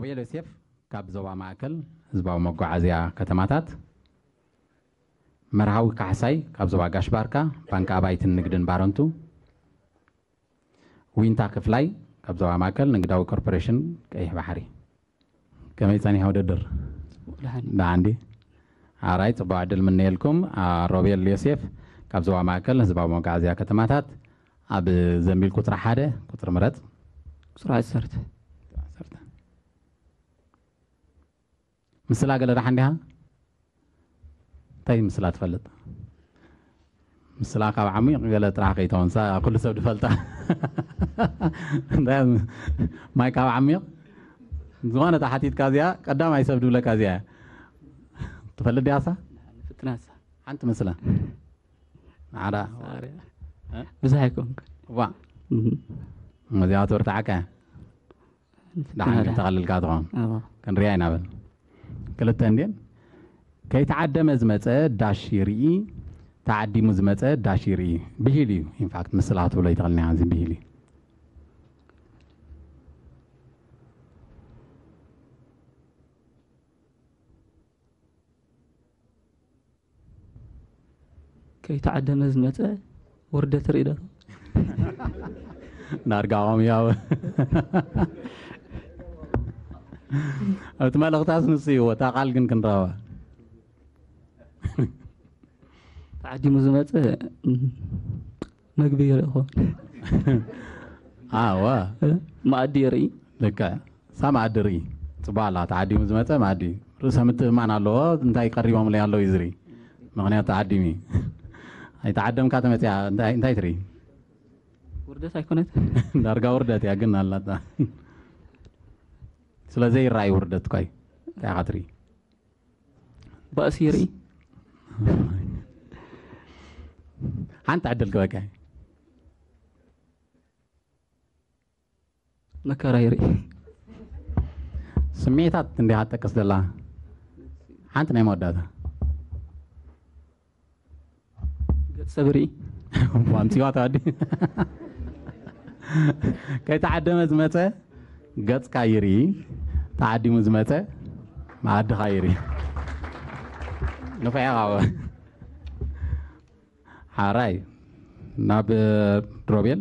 ሮቤል ዮሴፍ ካብ ዞባ ማእከል ህዝባዊ መጓዓዝያ ከተማታት፣ መርሃዊ ካሕሳይ ካብ ዞባ ጋሽ ባርካ ባንክ ኣባይትን ንግድን ባረንቱ፣ ዊንታ ክፍላይ ካብ ዞባ ማእከል ንግዳዊ ኮርፖሬሽን ቀይሕ ባሕሪ። ከመይ ጸኒሐ ውድድር? ደሓን። ደሓን ድዩ? ኣራይ፣ ጽቡቕ ዕድል ምነየልኩም። አ፣ ሮቤል ዮሴፍ ካብ ዞባ ማእከል ህዝባዊ መጓዓዝያ ከተማታት፣ ኣብ ዘንቢል ቁጽሪ ሓደ ቁጽሪ ምረጽ። ቁጽሪ ዓሰርተ። ዓሰርተ። ምስላ ገለ ደሓን ዲኻ? እንታይ ምስላ ትፈልጥ? ምስላ ካብ ዓሚቕ ገለ ጥራሕ ከይትኸውን፣ ንሳ ኩሉ ሰብ ዝፈልጣ። እንታይ እያ? ማይ ካብ ዓሚቕ ዝኾነ ተሓቲትካ እዚኣ ቀዳማይ ሰብ ዝብለካ እዚኣ እያ። ትፈልጥ ዲኻ ንሳ? ፍትና ንሳ። ሓንቲ ምስላ። ማዕዳ። ሳሪ። እ? ብዙሕ ኣይኮንኩን። ዋ። እህ። እዚኣ ትብርትዓካ እያ። ደሓን ግን ተቐልልካ ትኸውን። ኣዎ። ክንሪኣ ኢና በል። ክልተ እንድየን። ከይተዓደመ ዝመጸ ዳሽ ይርኢ፣ ተዓዲሙ ዝመጸ ዳሽ ይርኢ። ብሂል እዩ። ኢንፋክት፣ ምስላ ክትብሎ ይትኽእል ኢና፣ እዚ ብሂል እዩ። ከይተዓደመ ዝመጸ ውርደት ርኢ ዶ? ዳርጋ ቆም ያው። እቲ መልእኽታስ ንሱ እዩ፣ እታ ቃል ግን ክንረኽባ። ተዓዲሙ ዝመጸ፣ እም፣ መግቢ ይርኢ ይኸውን። ኣዋ። እ? መኣዲ ይርኢ። ልክዕ። ሳ መኣዲ ርኢ። ጽቡቕ ኣላ። ተዓዲሙ ዝመጸ መኣዲ። ርእሰ ምትእምማን ኣለዎ። እንታይ ቀሪቦምለይ ኣለዉ እዩ ዝርኢ። ምኽንያቱ ተዓዲሙ እዩ። ኣይተዓደምካ ተመጽያ እንታይ፣ እንታይ ትርኢ? ውርደት ኣይኮነት? ዳርጋ ውርደት እያ ግን ኣላታ። ስለ ዘይረኣይ ውርደት እኳ እዩ። እንታይ ኢኻ ትርኢ? ባእሲ ይርኢ። ሓንቲ ዕድል ክበካ። መከራ ይርኢ። ስምዒታት እንዲኻ ትጠቅስ ዘላ። ሓንቲ ናይ መወዳእታ። ገጽ ሰብ ይርኢ። ዋንፂዋ ተዋዲ። ከይተዓደመ ዝመፀ ገጽካ ይርኢ፣ ተዓዲሙ ዝመፀ መኣድኻ ይርኢ። ንፍዕ ኢኻ። ሓራይ፣ ናብ ሮቤል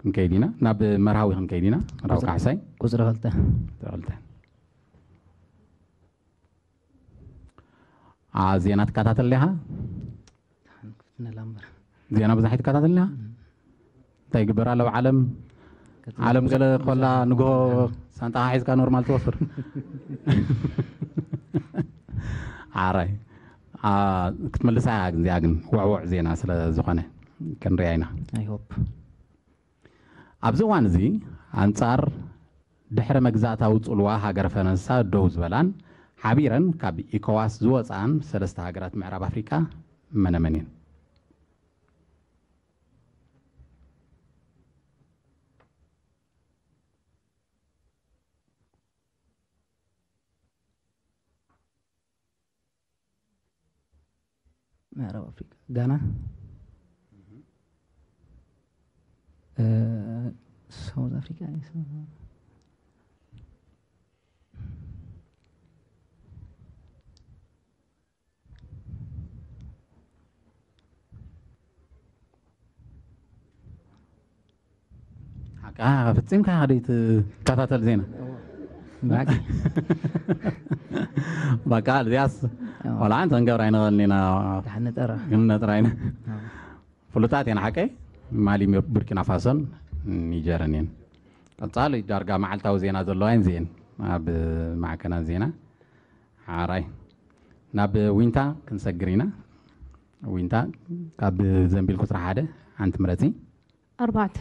ክንከይድ ኢና፣ ናብ መርሃዊ ክንከይድ ኢና። መርሃዊ ቁጽሪ፣ ካሕሳይ። ቁጽሪ ክልተ። ቁጽሪ ክልተ። አ፣ ዜና ትከታተል ዲኻ? ክፍትነላ እምበር። ዜና ብዙሕ ኣይትከታተልን ኢኻ? እም። እንታይ ይግበር ኣሎ ኣብ ዓለም? ዓለም ገለ ኮላ ንግሆ ሳንጣኻ ሒዝካ ኖርማል ትወፍር። ዓራይ። አ፣ ክትምልሳ እያ ግን እዚኣ ግን ውዕውዕ ዜና ስለ ዝኾነ ክንሪኣ ኢና። I hope። ኣብዚ እዋን እዚ ኣንጻር ድሕረ መግዛእታዊ ጽልዋ ሃገረ ፈረንሳ ደው ዝበላን ሓቢረን ካብ ኢኮዋስ ዝወጻን ሰለስተ ሃገራት ምዕራብ ኣፍሪቃ መነመን እየን? ምዕራብ ኣፍሪቃ፣ ጋና፣ እ፣ ሳውዝ ኣፍሪቃ፣ ሓቃ ፈጺምካ ከደይ ትከታተል ዜና? ባቂ። በቃ እዚኣስ፣ ኣዎ። ዋላ ሓንቲ ክንገብር ኣይንኽእልን ኢና። ደሓን ነጠራ። ክንነጥራ ኢና። ኣዎ። ፍሉጣት እየን ሓቀይ። ማሊ፣ ቡርኪና ፋሶን ኒጀርን እየን። ቀጻሊ ዳርጋ መዓልታዊ ዜና ዘለዋ እየን እዚኤን ኣብ ማዕከናት ዜና። ሓራይ፣ ናብ ዊንታ ክንሰግር ኢና። ዊንታ፣ ካብ ዘንቢል ቁጽሪ ሓደ ሓንቲ ምረጺ። ኣርባዕተ።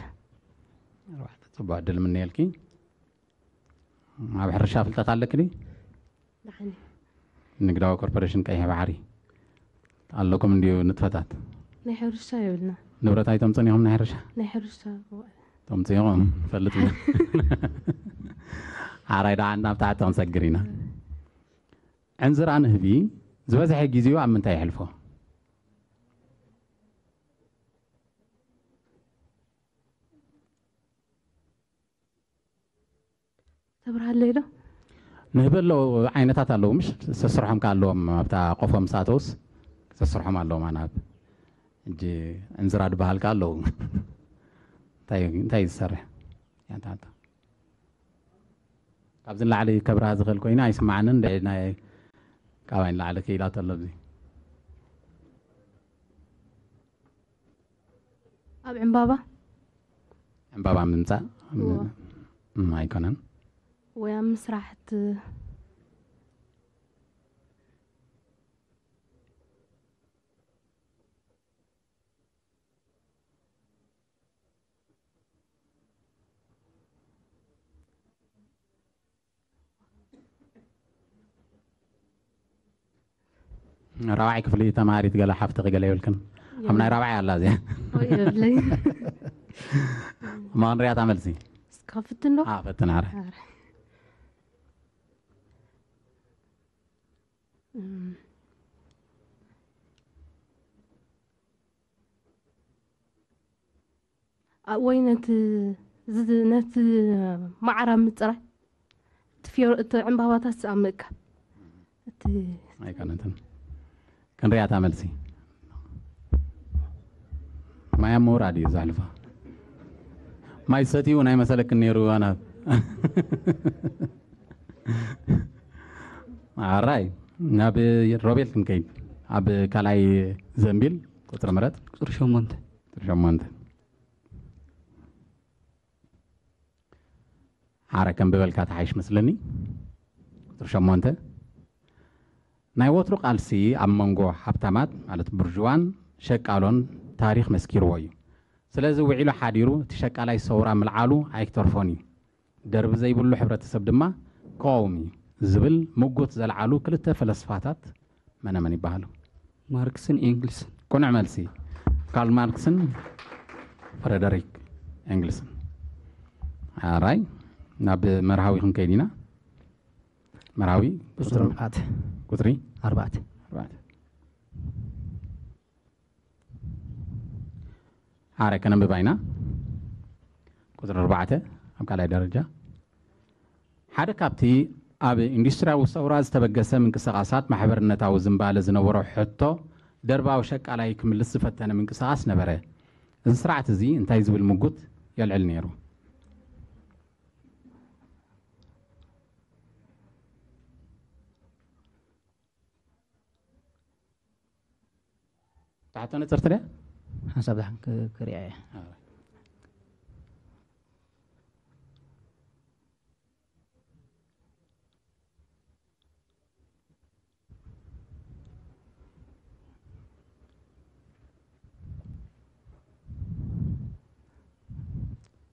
ኣርባዕተ፣ ጽቡቕ ዕድል ምነየልኪ። ኣብ ሕርሻ ፍልጠት ኣለኪ ድዩ? ደሓን። ንግዳዊ ኮርፖሬሽን ቀይሕ ባሕሪ ኣለኩም እንድዩ ንጥፈታት? ናይ ሕርሻ የብልና። ንብረት ኣይተምጽኡን ኢኹም ናይ ሕርሻ? ናይ ሕርሻ እዋ። ተምጽኡ ኢኹም፣ ፈልጥ። ሓራይ ደሓን ናብ ታሕቲ ክንሰግር ኢና። ዕንዝራ ንህቢ ዝበዝሐ ግዜኡ ኣብ ምንታይ የሕልፎ? ተብርሃለይ ዶ? ንህቢ ኣለዉ ዓይነታት ኣለዉ፣ ምሽ? ሰስርሖም ከ ኣለዎም፣ ኣብታ ቆፎ ምስ ኣተውስ ሰስርሖም ኣለዎም። ኣናብ እጂ እንዝራ ድበሃል ከ ኣለዉ። እንታይ እንታይ ዝሰርሕ? ያንታንታ ካብዚ ንላዕሊ ከብርሃ ዝኽእል ኮይኑ ኣይስማዓንን። እንደ ናይ ካባይ ንላዕሊ ክኢላ ተሎ ኣብዚ ኣብ ዕምባባ ዕምባባ ምምፃእ እዎ። ም- ኣይኮነን። ወይ ኣብ ምስራሕ እቲ ራብዓይ ክፍሊ ተማሃሪት ገለ ሓፍትኺ ገለ ይብልክን ኣብ ናይ ራብዓይ ኣላ እዚኣ ወይ የብለይ ማንሪያ ታመልሲ እስካ ፍትን ዶ ኣ ፈትን ዓረ ኣረ። እም። ኣ- ወይ ነቲ ዝዝ- ነቲ ማዕራ ምፅራይ እቲ ፊዮ- እቲ ዕምባባታት ኣብ ምእካብ እቲ ኣይኮነትን ክንሪኣታ መልሲ ማያ ምውራድ እዩ ዘሕልፋ ማይ ሰትዩ ናይ መሰለክን ነይሩ ኣናብ ኣራይ ናብ ሮቤል ክንከይድ ኣብ ካልኣይ ዘንቢል ቁፅሪ ምረጥ ቁፅሪ ሸሞንተ ቁፅሪ ሸሞንተ ሓረ ከም ብበልካ ተሓይሽ መስለኒ ቁፅሪ ሸሞንተ ናይ ወትሩ ቃልሲ ኣብ መንጎ ሃብታማት ማለት ቡርዥዋን ሸቃሎን ታሪኽ መስኪርዎ እዩ ስለዚ ውዒሉ ሓዲሩ እቲ ሸቃላይ ሰውራ ምልዓሉ ኣይክተርፎን እዩ ደርቢ ዘይብሉ ሕብረተሰብ ድማ ክቃወም እዩ ዝብል ምጉት ዘልዓሉ ክልተ ፈለስፋታት መነመን ይበሃሉ? ማርክስን ኤንግልስን ቅኑዕ መልሲ ካርል ማርክስን ፍረደሪክ ኤንግልስን ኣራይ ናብ መርሃዊ ክንከይድ ኢና መርሃዊ ቁፅሪ ኣርባዕተ ቁፅሪ ኣርባዕተ ኣርባዕተ ሓረ ከነንብባ ኢና ቁፅሪ ኣርባዕተ ኣብ ካልኣይ ደረጃ ሓደ ካብቲ ኣብ ኢንዱስትሪያዊ ሰውራ ዝተበገሰ ምንቅስቓሳት ማሕበርነታዊ ዝንባለ ዝነበሮ ሕቶ ደርባዊ ሸቃላይ ክምልስ ዝፈተነ ምንቅስቓስ ነበረ እዚ ስርዓት እዚ እንታይ ዝብል ምጉት የልዕል ነይሩ ታሕቶ ነፅርቲ ድያ ሓንሳብ ዳሕን ክ- ክሪኣ እየ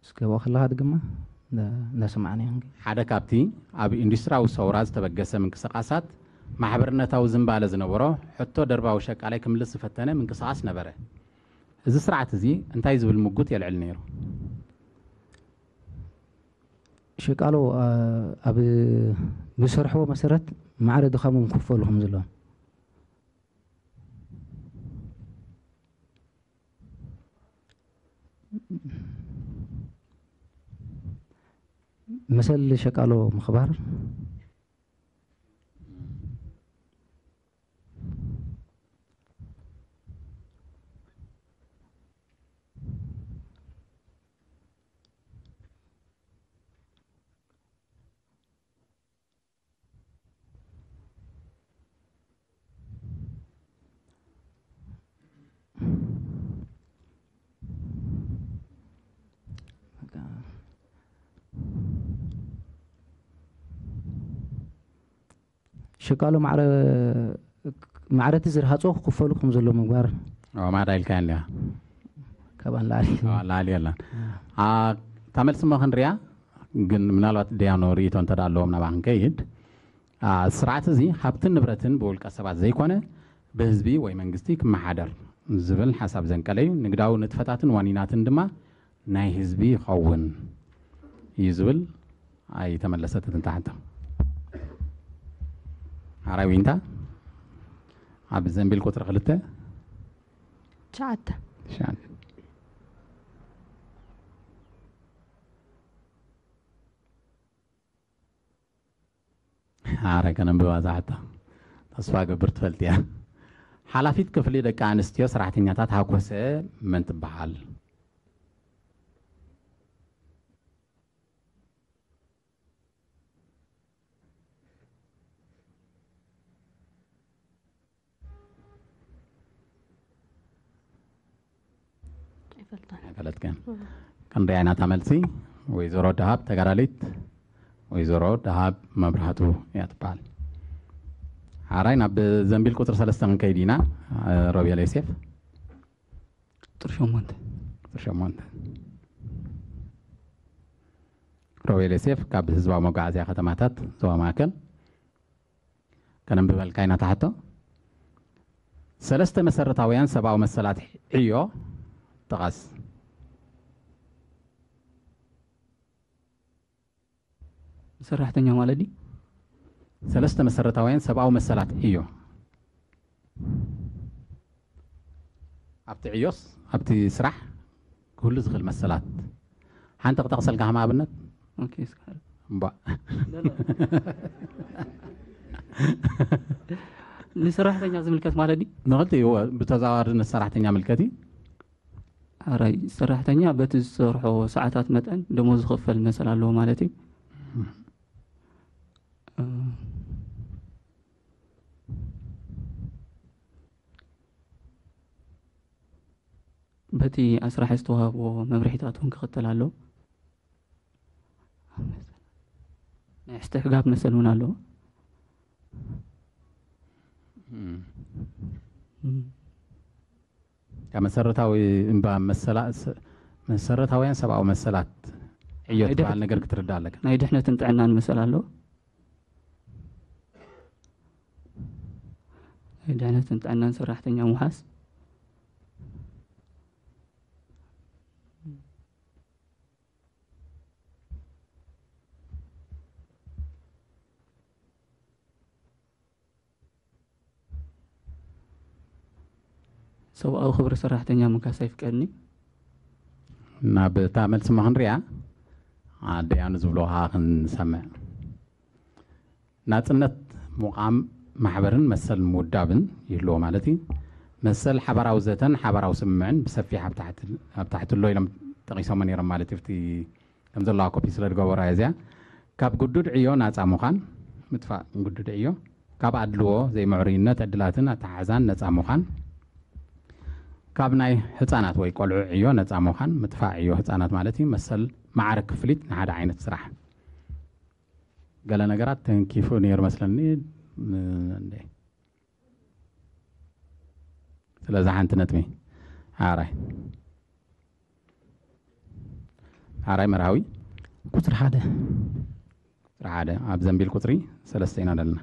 እስከ ብኡ ከለኻ ድግማ እንዳ- እንዳሰማዕና ኢና ሓደ ካብቲ ኣብ ኢንዱስትሪያዊ ሰውራ ዝተበገሰ ምንቅስቃሳት ማሕበርነታዊ ዝንባለ ዝነበሮ ሕቶ ደርባዊ ሸቃላይ ክምልስ ዝፈተነ ምንቅስቃስ ነበረ። እዚ ስርዓት እዚ እንታይ ዝብል ምጉት የልዕል ነይሩ? ሸቃሎ ኣብ ዝሰርሕዎ መሰረት ማዕረ ድኻሞም ክፈሉ ከም ዘለዎም መሰል ሸቃሎ ምኽባር ሸቃሎ ማዕረ ማዕረቲ ዝርሃፆ ክፈሉ ከም ዘሎ ምግባር ማዳ ኢልካ እንዲያ ካብ ኣንላዕሊ ላሊ የላን እታ መልሲ ሞ ክንሪያ ግን ምናልባት ደያኖ ርእቶ እንተ ኣለዎም ናባ ክንከይድ ስርዓት እዚ ሃብትን ንብረትን ብውልቀ ሰባት ዘይኮነ ብህዝቢ ወይ መንግስቲ ክመሓደር ዝብል ሓሳብ ዘንቀለዩ ንግዳዊ ንጥፈታትን ዋኒናትን ድማ ናይ ህዝቢ ይኸውን እዩ ዝብል ኣይተመለሰትን እታ ሕቶ ሓራይ ዊንታ ኣብ ዘንቢል ቁፅሪ ክልተ ትሽዓተ ትሽዓተ ኣረ ከነንብባ ዝሓታ ተስፋ ገብር ትፈልጥ እያ። ሓላፊት ክፍሊ ደቂ ኣንስትዮ ሰራሕተኛታት ሃኮሰ መን ትበሃል? ኣይፈልጣን። ኣይፈለጥክን። እም። ክንደይ ዓይነታ መልሲ? ወይዘሮ ደሃብ ተጋዳሊት፣ ወይዘሮ ደሃብ መብራህቱ እያ ትበሃል። ሓራይ ናብ ዘንቢል ቁፅሪ ሰለስተ ክንከይድ ኢና። ሮቤል ዮሴፍ። ቁፅሪ ሸሞንተ። ቁፅሪ ሸሞንተ። ሮቤል ዮሴፍ ካብ ህዝባዊ መጓዓዝያ ከተማታት ዞባ ማእከል። ከነንብበልካ ኢና እታ ሕቶ። ሰለስተ መሰረታውያን ሰብኣዊ መሰላት ዕዮ ጥቐስ። ሰራሕተኛ ማለት ድዩ? ሰለስተ መሰረታውያን ሰብኣዊ መሰላት ዕዮ። ኣብቲ ዕዮስ ኣብቲ ስራሕ ክህሉ ዝኽእል መሰላት ሓንቲ ክጠቕሰልካ ከም ኣብነት። ኦኬ፣ እስከ። እምባ። ንሰራሕተኛ ዝምልከት ማለት ድዩ? ንኽልቲኡ ብተዘዋዋሪ ንሰራሕተኛ ምልከት እዩ። ኣራይ ሰራሕተኛ በቲ ዝሰርሖ ሰዓታት መጠን ደሞዝ ዝኽፈል መሰል ኣለዎ ማለት እዩ። እ፣ በቲ ኣስራሒ ዝተዋህቦ መምርሒታት እውን ክኽተል ኣለዎ። ናይ እስትሕጋግ መሰል እውን ኣለዎ። እም። እም። ካብ መሰረታዊ እምባ መሰላ-፣ ስ-፣ መሰረታውያን ሰብኣዊ መሰላት ዕዮ ናይ ድሕ-፣ ትበሃል ነገር ክትርዳእ ኣለካ። ናይ ድሕነትን ጥዕናን መሰል ኣለዎ። ናይ ድሕነትን ጥዕናን ሰራሕተኛ ምውሓስ። ሰብኣዊ ክብሪ ሰራሕተኛ ምካስ ኣይፍቀድን እዩ። ናብ እታ መልሲ እሞ ክንሪኣ፣ ኣደያኑ ዝብልዎ ከዓ ክንሰምዕ። ናጽነት ምቋም ማሕበርን መሰል ምውዳብን ይህልዎ ማለት እዩ። መሰል ሓባራዊ ዘተን ሓባራዊ ስምምዕን ብሰፊሕ ኣብ ታሕቲ፣ ኣብ ታሕቲ ኣሎ ኢሎም ጠቒሶሞ ነይሮም ማለት እዩ። ኣብቲ ከም ዘለዋ ኮፒ ስለ ዝገበራ እዚኣ ካብ ግዱድ ዕዮ ናጻ ምዃን፣ ምጥፋእ ግዱድ ዕዮ፣ ካብ ኣድልዎ፣ ዘይምዕሩይነት ዕድላትን ኣተሓሕዛን ነጻ ምዃን፣ ካብ ናይ ህጻናት ወይ ቆልዑ ዕዮ ነጻ ምዃን፣ ምጥፋእ ዕዮ ህጻናት ማለት እዩ። መሰል ማዕረ ክፍሊት ንሓደ ዓይነት ስራሕ። ገለ ነገራት ተንኪፉ ነይሩ መስለኒ። ን-፣ እንዴ። ስለዚ ሓንቲ ነጥቢ። ሓራይ። ሓራይ መርሃዊ። ቁጽሪ ሓደ። ቁጽሪ ሓደ። ኣብ ዘንቢል ቁጽሪ ሰለስተ ኢና ዘለና።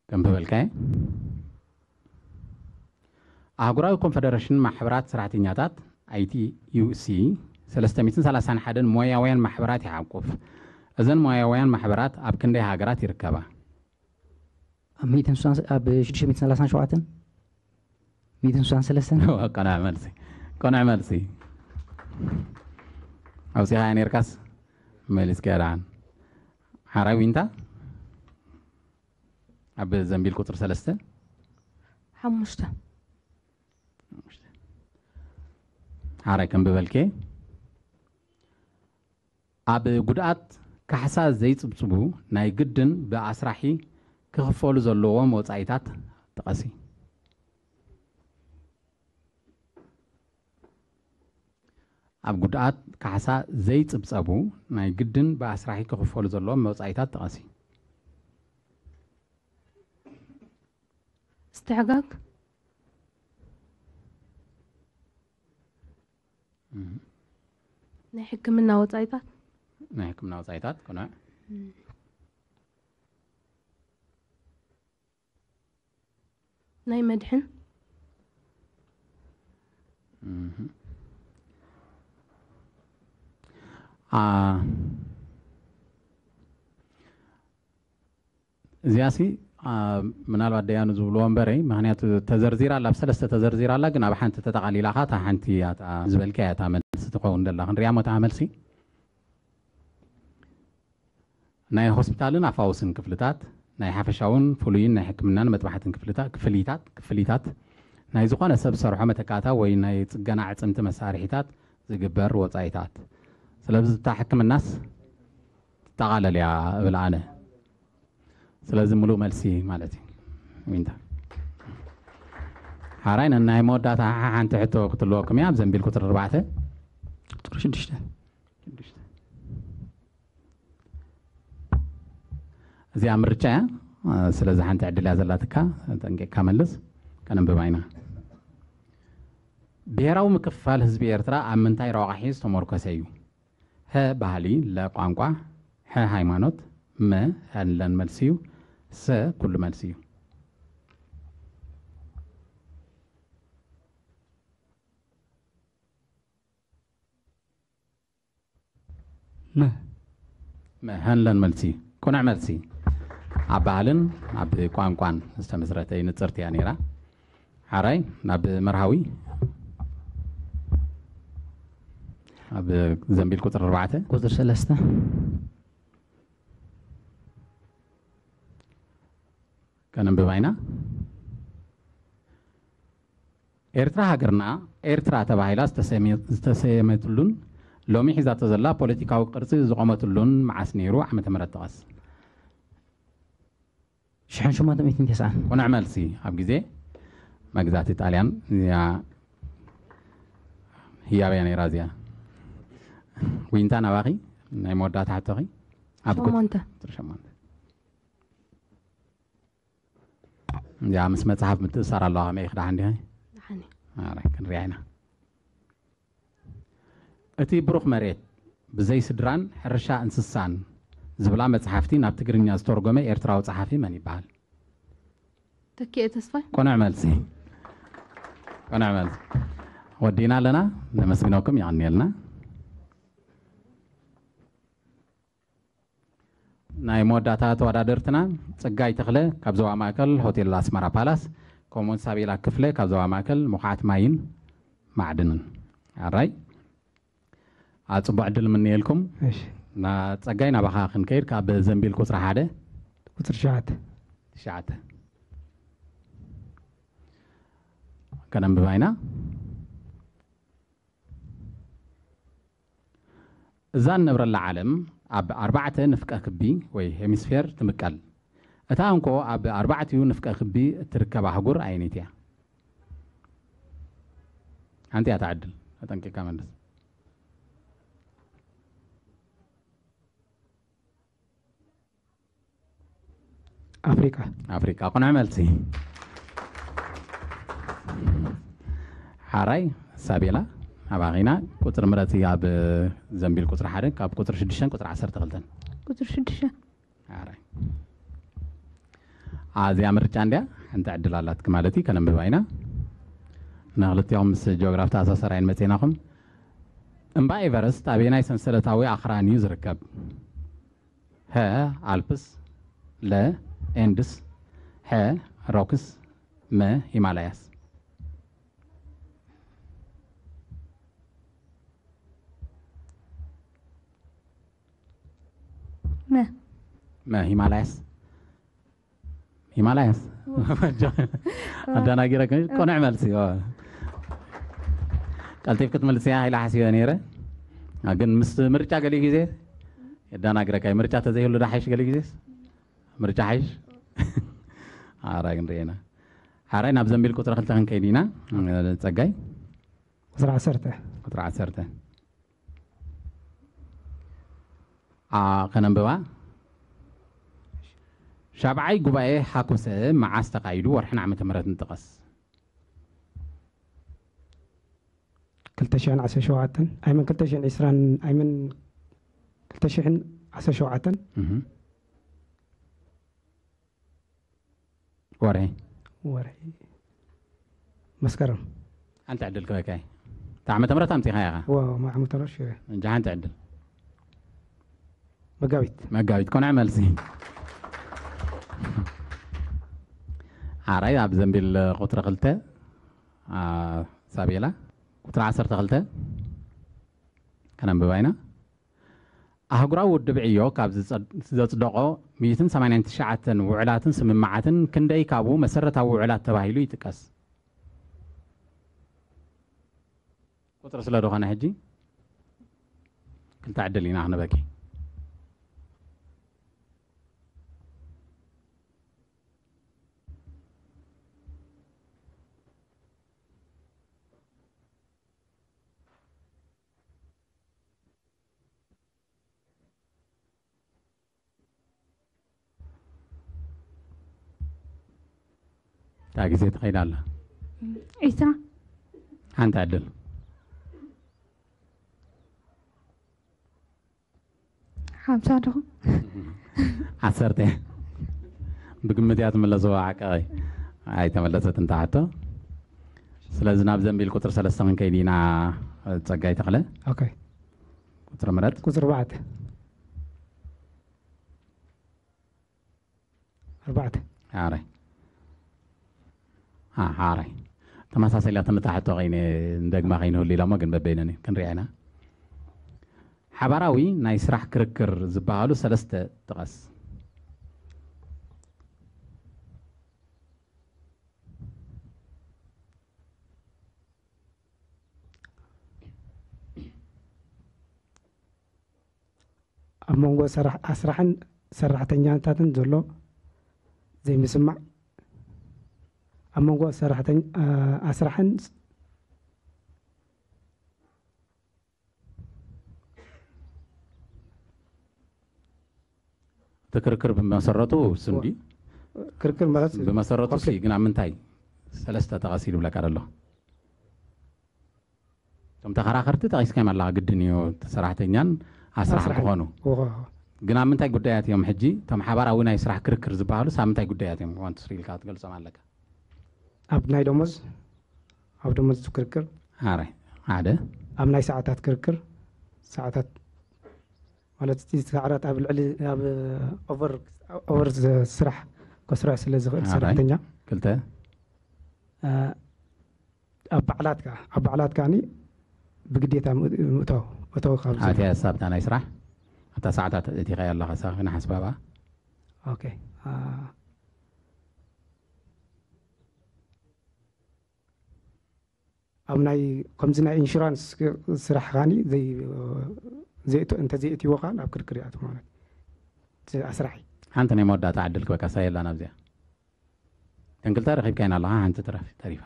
ከም ዝበልካዮ፣ ኣህጉራዊ ኮንፈደረሽን ማሕበራት ሰራሕተኛታት፣ ኣይ ቲ ዩ ሲ፣ ሰለስተ ሚእትን ሰላሳን ሓደን ሞያውያን ማሕበራት ይሓቁፍ። እዘን ሞያውያን ማሕበራት ኣብ ክንደይ ሃገራት ይርከባ? ኣብ ሚእትን ስሳን፣ ኣብ ሽዱሽተ ሚእትን ሰላሳን ሸውዓተን? ሚእትን ስሳን ሰለስተን? እወ፣ ቅኑዕ መልሲ። ቅኑዕ መልሲ። ኣውጺኻያ ነይርካስ መሊስካያ ደሓን። ሓራይ ዊንታ? ኣብ ዘንቢል ቁጽሪ ሰለስተ። ሓሙሽተ። ሓራይ ከም ዝበልኬ፣ ኣብ ጉድኣት ካሕሳ ዘይጽብጽቡ ናይ ግድን ብኣስራሒ ክኽፈሉ ዘለዎም ወጻኢታት ጥቐሲ። ኣብ ጉድኣት ካሕሳ ዘይጽብጸቡ ናይ ግድን ብኣስራሒ ክኽፈሉ ዘለዎም ወጻኢታት ጥቐሲ። እስትሕጋግ። እም። ናይ ሕክምና ወጻኢታት። ናይ ሕክምና ወጻኢታት፣ ቅኑዕ። እም። ናይ መድሕን። እም። ኣ፣ እዚኣሲ፣ ኣ፣ ምናልባት ደያኑ ዝብልዎ እምበረይ፣ ምኽንያቱ ተዘርዚራ ኣላ፣ ኣብ ሰለስተ ተዘርዚራ ኣላ፣ ግን ኣብ ሓንቲ ተጠቓሊላ ኸኣ፣ እታ ሓንቲ እያ፣ እታ ዝበልካያ እያ፣ እታ መልሲ ትኸውን ዘላ። ክንሪኣ እሞ እታ መልሲ። ናይ ሆስፒታልን ኣፋውስን ክፍልታት፣ ናይ ሓፈሻውን ፍሉይን ናይ ሕክምናን መጥባሕትን ክፍልታ-፣ ክፍሊታት፣ ክፍሊታት፣ ናይ ዝኾነ ሰብ ሰርሖ መተካእታ ወይ ናይ ጽገና ኣዕጽምቲ መሳርሒታት ዝግበር ወጻኢታት። ስለዚ እታ ሕክምናስ ትጠቓለል እያ እብል ኣነ። ስለዚ ምሉእ መልሲ ማለት እዩ። ዊንታ። ሓራይ ነናይ መወዳእታ ሓንቲ ሕቶ ክትልወኩም እያ ኣብ ዘንቢል ቁፅሪ ኣርባዕተ። ቁፅሪ ሽዱሽተ። ሽዱሽተ። እዚኣ ምርጫ እያ። ስለዚ ሓንቲ ዕድል እያ ዘላትካ፣ ጠንቂቕካ መልስ። ከነንብባ ኢና። ብሄራዊ ምክፍፋል ህዝቢ ኤርትራ ኣብ ምንታይ ረቋሒ ዝተመርኮሰ እዩ? ሀ ባህሊ፣ ለ ቋንቋ፣ ሐ ሃይማኖት፣ መ ሀንለን መልሲ እዩ፣ ሰ ኩሉ መልሲ እዩ። መ። መ ሀንለን መልሲ። ቅኑዕ መልሲ። ኣብ ባህልን ኣብ ቋንቋን ዝተመስረተ እዩ፣ ንጽርቲ እያ ነይራ። ሓራይ ናብ መርሃዊ፣ ኣብ ዘንቢል ቁፅሪ ኣርባዕተ። ቁፅሪ ሰለስተ። ከነንብባ ኢና። ኤርትራ ሃገርና ኤርትራ ተባሂላ ዝተሰመ-፣ ዝተሰየመትሉን ሎሚ ሒዛቶ ዘላ ፖለቲካዊ ቅርጺ ዝቖመትሉን መዓስ ነይሩ? ዓመተ ምህረት ጥቀስ። ሽሕን ሸሞንተ ሚእትን ተስዓን። ቅኑዕ መልሲ። ኣብ ግዜ መግዛእቲ ጣልያን እያ ህያበያ ነይራ እዚኣ። ዊንታ ናባኺ ናይ መወዳእታ ሕቶኺ። ኣብ ጎ-፣ ሸሞንተ። ቁጽሪ ሸሞንተ። እዚኣ ምስ መጽሓፍ ምትእሳር ኣለዋ። ከመይ ክደሓን ዲኺ? ደሓን እየ። ኣረ፣ ክንሪኣ ኢና። እቲ ብሩኽ መሬት ብዘይ ስድራን ሕርሻ እንስሳን ዝብላ መጽሓፍቲ ናብ ትግርኛ ዝተርጎመ ኤርትራዊ ጸሓፊ መን ይበሃል? ተኪኤ ተስፋይ። ቅኑዕ መልሲ። ቅኑዕ መልሲ። ወዲና ኣለና። ነመስግነኩም። የቐንየልና። ናይ መወዳእታ ተወዳደርትና ጸጋይ ተኽለ ካብ ዞባ ማእከል ሆቴል ኣስመራ ፓላስ፣ ከምኡውን ሳቤላ ክፍለ ካብ ዞባ ማእከል ሙኻዓት ማይን ማዕድንን። ኣራይ፣ ኣ፣ ጽቡቕ ዕድል ምንየልኩም። እሺ። ና-፣ ጸጋይ ናባኻ ክንከይድ ካብ ዘንቢል ቁጽሪ ሓደ። ቁጽሪ ትሽዓተ። ትሽዓተ። ከነንብባ ኢና። እዛ እንነብረላ ዓለም ኣብ ኣርባዕተ ንፍቀ ክቢ ወይ ሄሚስፌር ትምቀል። እታ እንኮ ኣብ ኣርባዕቲኡ ንፍቀ ክቢ እትርከብ ኣህጉር ኣየነይቲ እያ? ሓንቲ እያ እታ ዕድል፣ ኣጠንቂቕካ መልስ። ኣፍሪቃ። ኣፍሪቃ፣ ቅኑዕ መልሲ። ሓራይ ሳቤላ፣ ኣባኺ ኢና። ቁጽሪ ምረጺ ኣብ ዘንቢል ቁጽሪ ሓደ፣ ካብ ቁጽሪ ሽዱሽተን ቁጽሪ ዓሰርተ ክልተን። ቁጽሪ ሽዱሽተ። ሓራይ። ኣዚኣ ምርጫ እንድያ፣ ሓንቲ ዕድል ኣላትኪ ማለት እዩ፣ ከነንብባ ኢና። ንኽልቲኦም ምስ ጂኦግራፍ ተኣሳሰር ኣይንመጽእናኹም። እምባ ኤቨረስት ኣበየናይ ሰንሰለታዊ ኣኽራን እዩ ዝርከብ? ሀ ኣልፕስ፣ ለ ኤንድስ፣ ሐ ሮክስ፣ መ ሂማላያስ። መ። መ ሂማላያስ። ሂማላያስ። ኣደናጊረክ። ቅኑዕ መልሲ። ኦ። ቀልጢፍ ክትመልስያ ኢለ ሓሲበ ነይረ። አ፣ ግን ምስ ምርጫ ገሊኡ ግዜ የደናግረካ እዩ። ምርጫ ተዘይህሉ ዶ ሓይሽ ገሊኡ ግዜስ? ምርጫ ሓይሽ? ሓራይ ክንርኢ ኢና። ሓራይ ናብ ዘንቢል ቁጽሪ ክልተ ክንከይድ ኢና። ጸጋይ? ቁጽሪ ዓሰርተ። ቁጽሪ ዓሰርተ። ኣ፣ ከነንብባ። ሻብዓይ ጉባኤ ሃኮሰ መዓስ ተኻይዱ? ወርሕን ዓመተ ምህረትን ጥቀስ። ክልተ ሽሕን ዓሰርተ ሸውዓተን፣ ኣይመን ክልተ ሽሕን ዕስራን፣ ኣይመን ክልተ ሽሕን ዓሰርተ ሸውዓተን። እህ። ወርሒ። ወርሒ መስከረም። ሓንቲ ዕድል ክበካ እየ። እታ ዓመተ ምህረት ኣምጺኻ ኢኻ። ዋ፣ ማ-፣ ዓመተ ምህረት ሽረ። እንጂ ሓንቲ ዕድል። መጋቢት። መጋቢት፣ ኮነ መልሲ። ሓራይ ኣብ ዘንቢል ቁጽሪ ክልተ፣ ኣ፣ ሳቤላ፣ ቁጽሪ ዓሰርተ ክልተ ከነንብባ ኢና። ኣህጉራዊ ውድብ ዕዮ ካብ ዝጸድ-፣ ዘጽደቖ ሚእትን ሰማንያን ትሽዓተን ውዕላትን ስምምዓትን ክንደይ ካብኡ መሰረታዊ ውዕላት ተባሂሉ ይጥቀስ? ቁጽሪ ስለ ዝኾነ ሕጂ ክልተ ዕድል ኢና ክንበኪ። እታ ግዜ ትኸይድ ኣላ። ዒስራ። ሓንቲ ዕድል። ሓምሳ ዲኹም? ዓሰርተ። ብግምት እያ ትምለስዋ፣ ሓቀይ ኣይተመለሰትን እታ ሕቶ። ስለዚ ናብ ዘንቢል ቁፅሪ ሰለስተ ክንከይድ ኢና። ፀጋይ ተኽለ፣ ኦኬ። ቁፅሪ ምረጥ። ቁፅሪ ኣርባዕተ። ኣርባዕተ። ሓራይ። አ፣ ሓራይ። ተመሳሳሊ እያ እታ ሕቶ ከይነ-፣ እንደግማ ከይንህሉ ኢላ እሞ ግን በበይነን እዩ። ክንሪኣ ኢና። ሓባራዊ ናይ ስራሕ ክርክር ዝበሃሉ ሰለስተ ጥቀስ። ኣብ መንጎ ሰራሕ-፣ ኣስራሕን ሰራሕተኛታትን ዘሎ ዘይምስማዕ፣ ኣብ መንጎ ሰራሕተኛ-፣ አ-፣ ኣስራሕን እቲ ክርክር ብመሰረቱ ስም ድዩ? ክርክር ማለት ብመሰረቱ ሲ ኮንፍሊክት። ግን ኣብ ምንታይ ሰለስተ ጠቐስ ኢሉ ብለካ ኣሎ? እቶም ተኸራኸርቲ ጠቒስካዮም ኣለኻ፣ ግድን እዩ እቲ ሰራሕተኛን ኣስራሕን ኣስራሕን። ክኾኑ። ወ-፣ ግን ኣብ ምንታይ ጉዳያት እዮም ሕጂ እቶም ሓባራዊ ናይ ስራሕ ክርክር ዝበሃሉ ኣብ ምንታይ ጉዳያት እዮም ዋን ቱ ስሪ ኢልካ ክትገልጾም ኣለካ? ኣብ ናይ ደሞዝ፣ ኣብ ደሞዝ ክርክር፣ ኣረ ሓደ ኣብ ናይ ሰዓታት ክርክር፣ ሰዓታት ማለት እቲ ሰዓታት ኣብ ልዕሊ፣ ኣብ ኦቨር፣ ኦቨር ስራሕ ከስርሕ ስለ ዝኽእል ኣረ ሰራሕተኛ፣ ክልተ አ፣ ኣብ በዓላት ከኣ፣ ኣብ በዓላት ከኣኒ ብግዴታ ምእታው፣ እተው ካብ ዝብል። ኣትያ ሳብታ ናይ ስራሕ ኣብታ ሰዓታት እቲ ኸያ ኣለኻ ሳኺ ንሓስባባ ኦኬ። አ፣ ኣብ ናይ ከምዚ ናይ ኢንሹራንስ ስራሕ ከኣኒ ዘይ-፣ ዘይእቱ-፣ እንተዘይእትዎ ከኣ ኣብ ክርክር ይኣትው ማለት እቲ ኣስራሒ። ሓንቲ ናይ መወዳእታ ዕድል ክበካ ሳየላ ናብዚኣ ተንክልታ ረኺብካ ኢና ኣለኻ ሓንቲ ትረፍ ተሪፋ።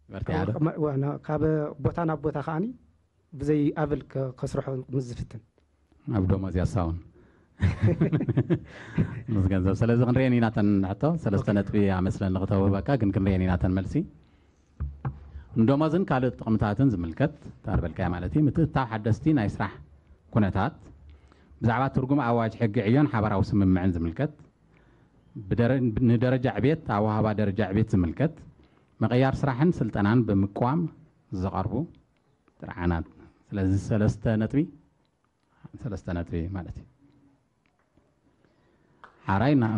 በርትያ ዶ? ካብ፣ ወ-፣ ና-፣ ካብ ቦታ ናብ ቦታ ከኣኒ ብዘይ ኣብል ከ-፣ ከስርሖ ምስ ዝፍትን። ኣብ ደሞዝ ያሳውን ምስ ገንዘብ። ስለዚ ክንሪአን ኢና ተን ሕቶ ሰለስተ ኦኬ። ነጥቢ ኣመስለኒ ክተውህበካ፣ ግን ክንሪአን ኢና ተን መልሲ። ንደሞዝን ካልእ ጥቕምታትን ዝምልከት ታርበልካያ ማለት እዩ። ምትእትታው ሓደስቲ ናይ ስራሕ ኩነታት፣ ብዛዕባ ትርጉም ኣዋጅ ሕጊ ዕዮን ሓባራዊ ስምምዕን ዝምልከት፣ ብደረ-፣ ንደረጃ ዕቤት ኣወሃባ ደረጃ ዕቤት ዝምልከት፣ ምቕያር ስራሕን ስልጠናን ብምቅዋም ዝቐርቡ ጥርዓናት። ስለዚ ሰለስተ ነጥቢ፣ ሰለስተ ነጥቢ ማለት እዩ። ሓራይ ና-፣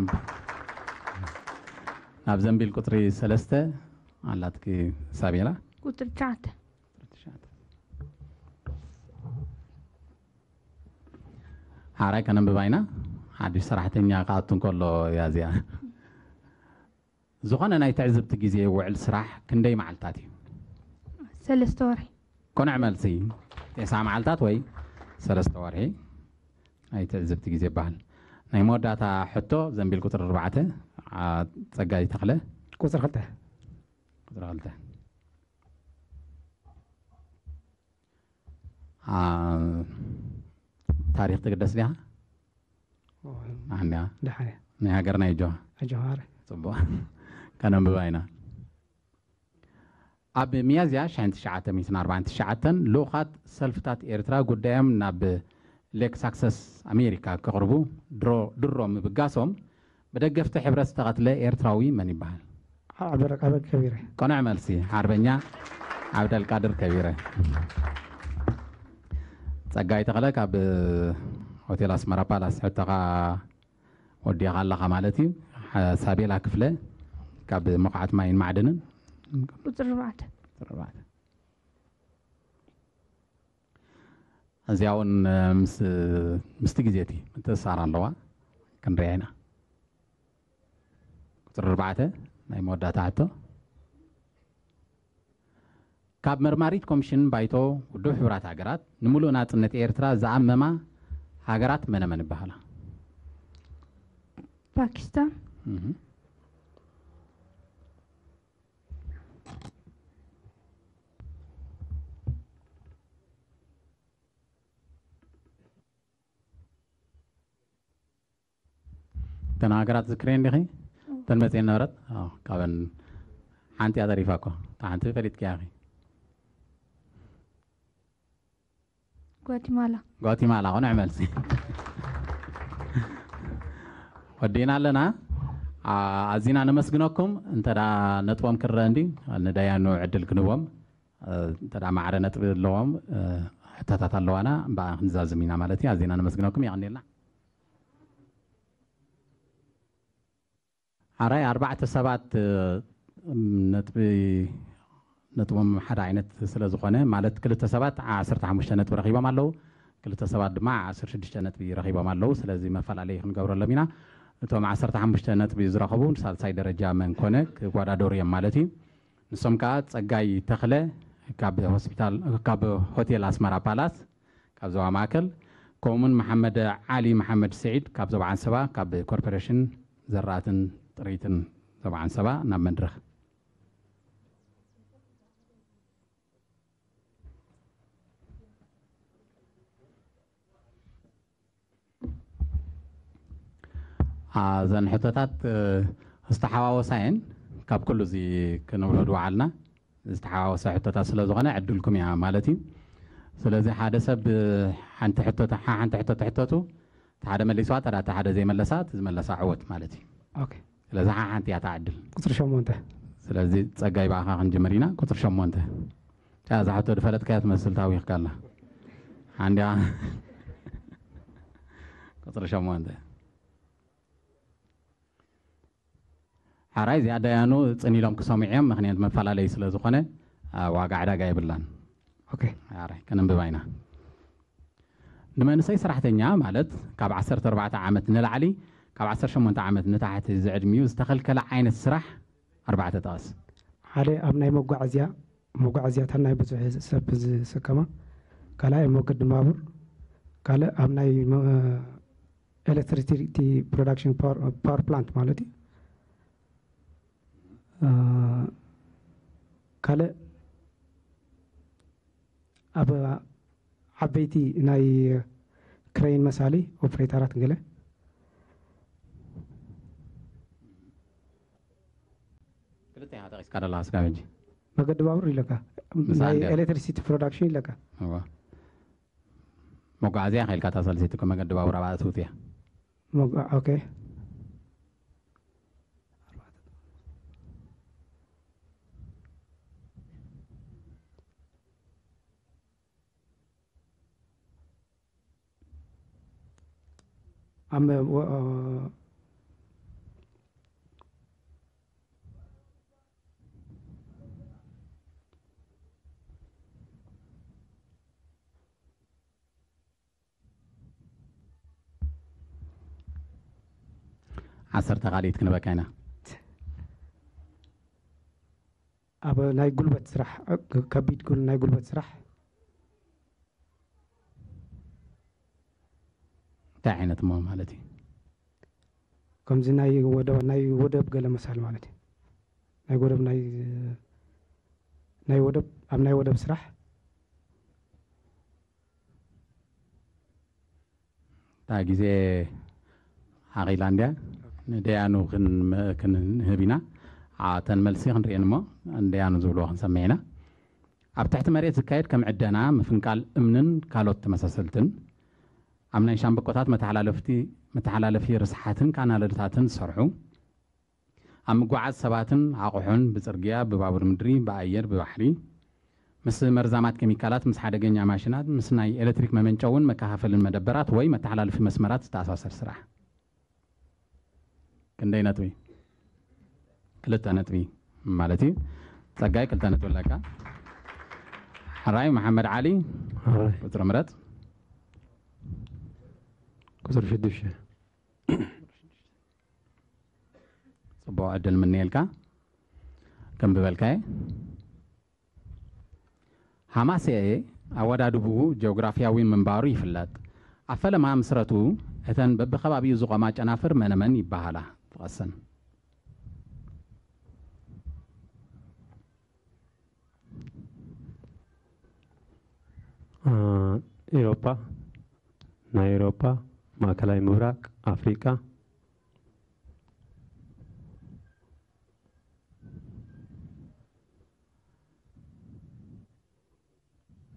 ናብ ዘንቢል ቁፅሪ ሰለስተ ኣላትኪ ሳቤላ። ቁፅሪ ትሽዓተ። ሓራይ ከነንብባ ኢና። ሓድሽ ሰራሕተኛ ክኣቱ እንከሎ እያ እዚኣ። ዝኾነ ናይ ትዕዝብቲ ግዜ ውዕል ስራሕ ክንደይ መዓልታት እዩ? ሰለስተ ወርሒ። ቅኑዕ መልሲ፣ ቴስዓ መዓልታት ወይ ሰለስተ ወርሒ ናይ ትዕዝብቲ ግዜ ይበሃል። ናይ መወዳእታ ሕቶ ዘንቢል ቁፅሪ ኣርባዕተ፣ ዓ-፣ ፀጋይ ተኽለ። ቁፅሪ ክልተ። ቁፅሪ ክልተ። አ፣ ታሪኽ ትግደስ ዲኻ? ኣንያ። ደሓን እያ። ናይ ሃገርና ይጆ። ኣጆሃር። ጽቡቕ። ከነንብባ ኢና። ኣብ ሚያዝያ ሽሕን ትሽዓተ ሚእትን ኣርባዓን ትሽዓተን ልኡኻት ሰልፍታት ኤርትራ ጉዳዮም ናብ ሌክ ሳክሰስ ኣሜሪካ ክቕርቡ ድሮ-፣ ድሮ ምብጋሶም ብደገፍቲ ሕብረት ዝተቐትለ ኤርትራዊ መን ይበሃል? ዓብደልቃድር ከቢረ። ቅኑዕ መልሲ፣ ሓርበኛ ዓብደልቃድር ከቢረ። ጸጋይ ተኽለ ካብ ሆቴል ኣስመራ ፓላስ፣ ሕቶኻ ወዲኻ ኣለኻ ማለት እዩ። ሳቤላ ክፍለ ካብ መኹዓት ማይን ማዕድንን። ቁፅሪ ኣርባዕተ። ቁፅሪ ኣርባዕተ። እዚኣ እውን ምስ ምስቲ ግዜ እቲ ምትእስሳር ኣለዋ፣ ክንሪኣ ኢና። ቁፅሪ ኣርባዕተ ናይ መወዳእታ ሕቶ። ካብ መርማሪት ኮሚሽን ባይቶ ውድብ ሕቡራት ሃገራት ንምሉእ ናጽነት ኤርትራ ዝኣመማ ሃገራት መነመን ይበሃላ? ፓኪስታን። እህ። እተን ሃገራት ዝክሬን ዲኺ? እተን መፅኤን ነበረት? ኣዎ፣ ካብን ሓንቲ እያ ተሪፋ እኮ። እታ ሓንቲ ፈሊጥኪያ ኢኺ። ጓቲማላ። ጓቲማላ፣ ቅኑዕ መልሲ። ወዲእና ኣለና። ኣ-፣ ኣዚና ነመስግነኩም። እንተ ደኣ ነጥቦም ክረአ እንዲ ንደያኑ ዕድል ክንህቦም። እ፣ እንተ ደኣ ማዕረ ነጥቢ ኣለዎም፣ እ፣ ሕቶታት ኣለዋና፣ ብኣ ክንዛዝም ኢና ማለት እዩ። ኣዚና ነመስግነኩም። የቐንየልና። ሓራይ ኣርባዕተ ሰባት፣ እ፣ ነጥቢ፣ ነጥቦም ሓደ ዓይነት ስለ ዝኾነ፣ ማለት ክልተ ሰባት ዓሰርተ ሓሙሽተ ነጥቢ ረኺቦም ኣለዉ፣ ክልተ ሰባት ድማ ዓሰርተ ሽዱሽተ ነጥቢ ረኺቦም ኣለዉ። ስለዚ መፈላለዪ ክንገብረሎም ኢና። እቶም ዓሰርተ ሓሙሽተ ነጥቢ ዝረኸቡ ንሳልሳይ ደረጃ መን ኮነ ክወዳደሩ እዮም ማለት እዩ። ንሶም ከኣ ጸጋይ ተኽለ ካብ ሆስፒታል፣ ካብ ሆቴል ኣስመራ ፓላስ ካብ ዞባ ማእከል፣ ከምኡውን መሓመድ ዓሊ መሓመድ ስዒድ ካብ ዞባ ዓንሰባ፣ ካብ ኮርፖሬሽን ዘራእትን ጥሪትን ዞባ ዓንሰባ ናብ መድረኽ። አ፣ እዘን ሕቶታት፣ እ፣ ዝተሓዋወሳ እየን። ካብ ኩሉ እዚ ክንብሎ ዝወዓልና ዝተሓዋወሰ ሕቶታት ስለ ዝኾነ ዕድልኩም እያ ማለት እዩ። ስለዚ ሓደ ሰብ፣ እ፣ ሓንቲ ሕቶ፣ ሓንቲ ሕቶ ትሕተቱ፣ እቲ ሓደ መሊስዋ፣ ተዳ እቲ ሓደ ዘይመለሳ፣ እቲ ዝመለሳ ዕወት ማለት እዩ። ኦኬ። ስለዚ ሓ-፣ ሓንቲ እያ እታ ዕድል። ቁፅሪ ሸሞንተ። ስለዚ ጸጋይ ብኣኻ ክንጅምር ኢና። ቁፅሪ ሸሞንተ። እዛ ሕቶ ዝፈለጥካያ ትመስል ታዊኽካ ኣላ። ሓንዲያ ቁፅሪ ሸሞንተ። ሓራይ እዚኣ ደያኑ ጽን ኢሎም ክሰምዑ እዮም፣ ምኽንያት መፈላለዪ ስለ ዝኾነ፣ አ፣ ዋጋ ዕዳጋ የብላን። ኦኬ። ሓራይ ከነንብባ ኢና። ንመንእሰይ ሰራሕተኛ ማለት ካብ ዓሰርተ ኣርባዕተ ዓመት ንላዕሊ ካብ ዓሰርተ ሸሞንተ ዓመት ንታሕቲ ዝዕድሚኡ ዝተኸልከለ ዓይነት ስራሕ ኣርባዕተ ጠቐስ። ሓደ ኣብ ናይ መጓዓዝያ፣ መጓዓዝያታት ናይ ብዙሕ ሰብ ዝስከማ፣ ካልኣይ ኣብ መገዲ ባቡር፣ ካልእ ኣብ ናይ መ-፣ ኤሌክትሪሲቲ ፕሮዳክሽን ፓወር፣ ፓወር ፕላንት ማለት እዩ። እ፣ ካልእ ኣብ ዓበይቲ ናይ ክሬን መሳሊ ኦፕሬተራት ገለ። ክልተ ኢኻ ጠቒስካ ደለኻ ስጋብ ሕጂ። መገዲ ባቡር ኢለካ፣ ምስ ናይ ኣንድያ። ኤሌክትሪሲቲ ፕሮዳክሽን ኢለካ። እዋ። መጓዓዝያ ኢኻ ኢልካ፣ እታ ሳልሰይቲ እኮ መገዲ ባቡር ኣብኣ ትውት እያ። መጓ-፣ ኦኬ። ኣብ መ-፣ ወ-፣ ዓሰርተ ካልኢት ክንበካ ኢና። ኣብ ናይ ጉልበት ስራሕ፣ ከቢድ ጉል-፣ ናይ ጉልበት ስራሕ። እንታይ ዓይነት እሞ ማለት እዩ? ከምዚ ናይ ወደ-፣ ናይ ወደብ ገለ መሳሊ ማለት እዩ። ናይ ወደብ፣ ናይ፣ ናይ ወደብ፣ ኣብ ናይ ወደብ ስራሕ። እታ ግዜ ሓቒላ እንድያ፣ ንደያኑ ክን-፣ ክንህብ ኢና። ኣ፣ እተን መልሲ ክንርእየን እሞ ንደያኑ ዝብልዎ ክንሰምዕ ኢና። ኣብ ትሕቲ መሬት ዝካየድ ከም ዕደና፣ ምፍንቃል እምንን ካልኦት ተመሳሰልትን፣ ኣብ ናይ ሻምብቆታት መተሓላለፍቲ፣ መተሓላለፊ ርስሓትን ካናለታትን ዝሰርሑ፣ ኣብ ምጉዓዝ ሰባትን ኣቑሑን ብጽርግያ፣ ብባቡር ምድሪ፣ ብኣየር፣ ብባሕሪ፣ ምስ መርዛማት ኬሚካላት፣ ምስ ሓደገኛ ማሽናት፣ ምስ ናይ ኤሌክትሪክ መመንጨውን መከፋፈልን መደበራት ወይ መተሓላለፊ መስመራት ዝተኣሳሰር ስራሕ። ክንደይ ነጥቢ? ክልተ ነጥቢ ማለት እዩ። ጸጋይ ክልተ ነጥቢ ኣለካ። ሕራይ መሓመድ ዓሊ፣ ሕራይ። ቁጽሪ ምረጽ። ቁጽሪ ሽዱሽተ። ጽቡቕ ዕድል ምንየልካ። ከም ዝበልካየ ሃማሴ ኣወዳድብኡ ጂኦግራፍያዊ ምንባሩ ይፍለጥ። ኣብ ፈለማ ምስረቱ እተን በብኸባቢኡ ዝቖማ ጨናፍር መነመን ይበሃላ? ጥቀሰን። አ፣ ኤውሮጳ፣ ናይ ኤውሮጳ፣ ማእከላይ ምብራቕ፣ ኣፍሪቃ።